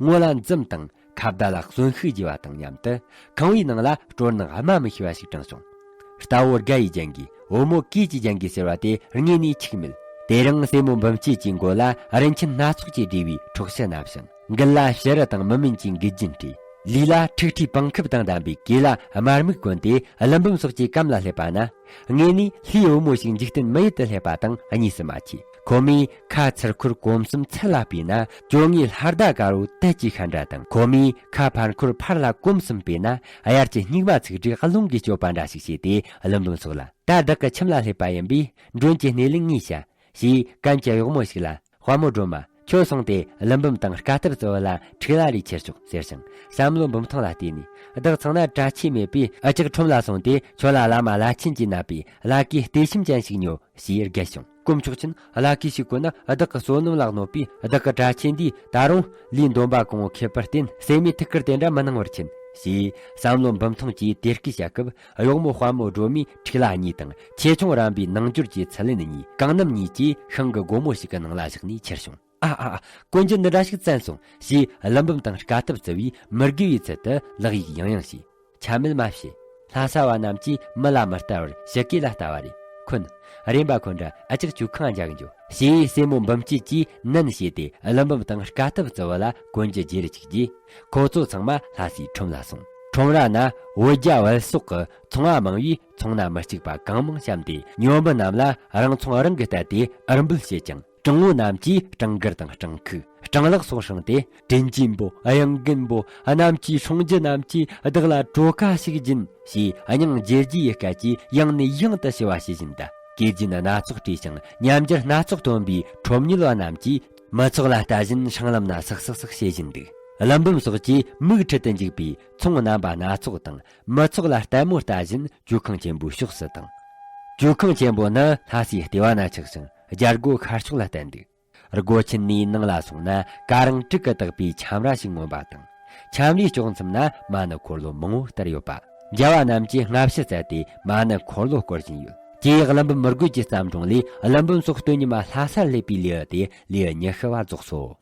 ངོ་ལ་འཛུམ་དང་ཁ་བརྡ་ལ་གསོན་ཤུགས་རྒྱས་པ་དང་མཉམ་དུ། ཁང་བའི་ནང་ལ་སྤྲོ་སྣང་སྨྲ་མི་ཤེས་པ་ཞིག་དྲངས་བྱུང་། རྟ་བོ་དགའ་ཡི་ལྗང་གུ། བུ་མོ་གོས་ཀྱི་ལྗང་གུ་ཟེར་བ་དེ་དངོས་ནས་འཆུག་མེད། དེ་རིང་སྲས་མོ་འབུམ་སྐྱིད་ཀྱི་མགོ་ལ་རིན་ཆེན་སྣ་ཚོགས་ཀྱིས་སྦྲེལ་བའི་འཁྲོག་ཞུ་མནབས་ཤིང་། མགུལ་ལ་བྱུ་རུ་དང་མུ་མེན་གྱི་མགུལ་རྒྱན་སྤྲས། ལུས་ལ་ཁྲིག་ཁྲིའི་པང་ཁེབས་དང་ལྡན་པའི་གོས་ལ་དམར་མིག་གོན་ཏེ། ཀླུ་འབུམ་སོགས་ཀྱི་གམ་ལ་སླེབས་པ་ན། དངོས་ནས་ལྷའི་བུ་མོ་ཞིག་འཇིག་རྟེན་མི་ཡུལ་དུ་སླེབས་པ་དང་གཉིས་སུ་མ་མཆིས། ཁོ་མོས་ཁ་ཚུར་འཁོར་གོམ་གསུམ་ཚུར་ལ་སྤོས་ན། བཅོ་ལྔའི་ལྷ་ཟླ་དཀར་པོ་དལ་གྱིས་ཤར་འདྲ་དང་། ཁོ་མོས་ཁ་ཕར་འཁོར་ཕར་ལ་གོམ་གསུམ་སྤོས་ན། དབྱར་གྱི་སྙིགས་མ་ཚིག་འབྲས་རླུང་གིས་གཅོད་པ་འདྲ་ཞིག་བྱས་ཏེ། ཀླུ་འབུམ་སོགས་ལ། ད་བདག་གི་ཁྱིམ་ལ་སླེབས་པ་ཡིན་པས། མགྲོན་གྱི་སྣེ་ལེན་ངས་བྱ། ཞེས་གན་གྱི་གཡོག་མོ་ཞིག་ལ། དཔའ་མོ་སྒྲོལ་མ། ཁྱོད་སོང་སྟེ་ཀླུ་འབུམ་དང་དཀའ་ཐུབ་ཙི་བོ་ལ་འཁྲིག་ལ་རེ་ཁྱེར་ཤོག་ཟེར་ཞིང་། བསམ་བློ་འབུམ་ཐང་ལ་བལྟས་ནས། བདག་ཚང་ན་གྲྭ་ཆས་མེད་པས། ཨ་ཅག་ཁྲོམ་ལ་སོང་སྟེ་ཁྱོད་ལ་བླ་མ་བླ་ཆེན་གྱིས་མནབས་པའི་བླ་གོས་བརྟན་ཤམ་ཅན་ཞིག་ཉོ། ཞེས་བརྒལ་བྱུང་། དཀོན་མཆོག་མཁྱེན། བླ་གོས་ཤིག་གོན་ན་བདག་གི་བསོད་ནམས་ལ་གནོད་པས། བདག་གི་གྲྭ་ཆས་འདིས་ད་རུང་ལུས་འདོམ་པ་གང་བོ་ཁེབས་པར་བརྟེན། སྲེད་མའི་ཐུགས་ཁུར་དེ་འདྲ་མི་གནང་བར་མཁྱེན། ཞེས་བསམ་བློ་འབུམ་ཐང་གིས་དེ་སྐད་བཤད་སྐབས། གཡོག་མོ་དཔའ་མོ་སྒྲོལ་མའི་ཁྲིག་ལ་གཉིས་དང་། ཆེ་ཆུང་རན་པའི་ནང་འགྱུར་གྱི་ཚུལ་ལེན་གཉིས། གང་རྣམ་གཉིས་ཀྱིས་ཤིང་གི་སྒོ་མོ་ཞིག་གི་ནང་ལ་བཞག་ནས་ཁྱེར་བྱུང་། ཨ་ཨ་ཨ། གོན་རྒྱུ་འདི་འདྲ་ཞིག་བཙལ་སོང་། ཞེས་ཀླུ་འབུམ་དང་དཀའ་ཐུབ་ཙི་བོས་མི་དགེ་བའི་ཚུལ་དུ་ལག་ཡིག་ཡང་ཡང་བྱས། ཆ་མེད་མ་བྱེད། ལྷ་ས་བ་རྣམས་ཀྱིས་མི་ལ་མི་ལྟ་བར་ཕྱི་སྐད་ལ་ལྟ་བ་རེད། ཁོན། རེམ་པ་ཁོ་འདྲ་ཨ་ཅག་ཇོ་ཁང་འཇག་འགྱོ། ཞེས་སྲས་མོ་འབུམ་སྐྱིད་ཀྱིས་ནན་བྱས་ཏེ། ཀླུ་འབུམ་དང་དཀའ་ཐུབ་ཙི་བོ་ལ་གོན་རྒྱུ་བརྗེ་རུ་བཅུག་རྗེས། ཁོ་ཚོ་ཚང་མ་ལྷ་སའི་ཁྲོམ་ལ་སོང་། ཁྲོམ་ར་ན་བོད་རྒྱ་བལ་སོག་གི་ཚོང་བ་མང་བས། ཚོང་ན་མི་གཅིག་པ་གང་མང་བཤམས་ཏེ། ཉོ་མི་རྣམས་ལ་རང་ཚོང་རང་གིས་བལྟས་ཏེ་འུར་འབོད་བྱེད་ཅིང་། སྤྲང་བོ་རྣམས་ཀྱིས་སྤྲང་སྒར་དང་སྤྲང་ཁུག་སྤྲང་ལག་སོགས་བསྲིངས་ཏེ། དྲིན་ཅན་པོ། གཡང་རྒན་པོ། གནམ་གྱི་སྲུང་རྒྱུ་རྣམས་ཀྱིས་བདག་ལ་གྲོ་ཁ་ཞིག་སྦྱིན། ཞེས་སྙིང་རྗེ་རྒྱུ་ཡི་སྐད་ཀྱིས་ཡང་ནས་ཡང་དུ་ཞུ་བ་བྱེད་བཞིན་གདའ། གོས་རྒྱན་སྣ་ཚོགས་སྤྲས་ཤིང་ཉམས་འགྱུར་སྣ་ཚོགས་སྟོན་པའི་ཁྲོམ་ཉུལ་བ་རྣམས་ཀྱིས་མི་ཚོགས་ལ་ལྟ་བཞིན་སྲང་ལམ་ན་སག་སག་སག་བྱེད་བཞིན་འདུག་ཀླུ་འབུམ་སོགས་ཀྱིས་མིག་ཁྲིད་དུ་འཇུག་པའི་ཚོང་རྣམ་པ་སྣ་ཚོགས་དང་། མི་ཚོགས་ལ་ལྟད་མོ་ལྟ་བཞིན་ཇོ་ཁང་ཆེན་པོའི་ཕྱོགས་སུ་བཏང་། ཇོ་ཁང་ཆེན་པོ་ནི་ལྷ་སའི་ལྟེ་བ་ན་ཆགས་ཤིང་རྒྱལ་སྒོ་ཤར་ཕྱོགས་ལ་བསྟན་འདུག་སྒོ་ཆེན་ནས་ནང་ལ་སོང་ན་ཀ་རིང་དྲུག་གིས་བཏགས་པའི་ཁྱམས་ར་ཞིག་མངོན་པ་དང་། ཁྱམས་རའི་ལྕོག་མཚམས་ན་མ་ཎི་འཁོར་ལོ་མང་བོ་བསྟར་ཡོད་པ། རྒྱལ་བ་རྣམས་ཀྱིས་སྔ་ཕྱི་བཙལ་ཏེ་མ་ཎི་འཁོར་ལོ་བསྐོར་བཞིན་ཡོད། དེའི་ཀླུ་འབུམ་མི་རྒོད་ཀྱི་བརྩམས་སྒྲུང་ལས། ཀླུ་འབུམ་སོགས་སྟོད་ཉི་མ་ལྷ་སར་སླེབས་པའི་ལེའུ་སྟེ་ལེའུ་ཉི་ཤུ་བ་རྫོགས་སོ།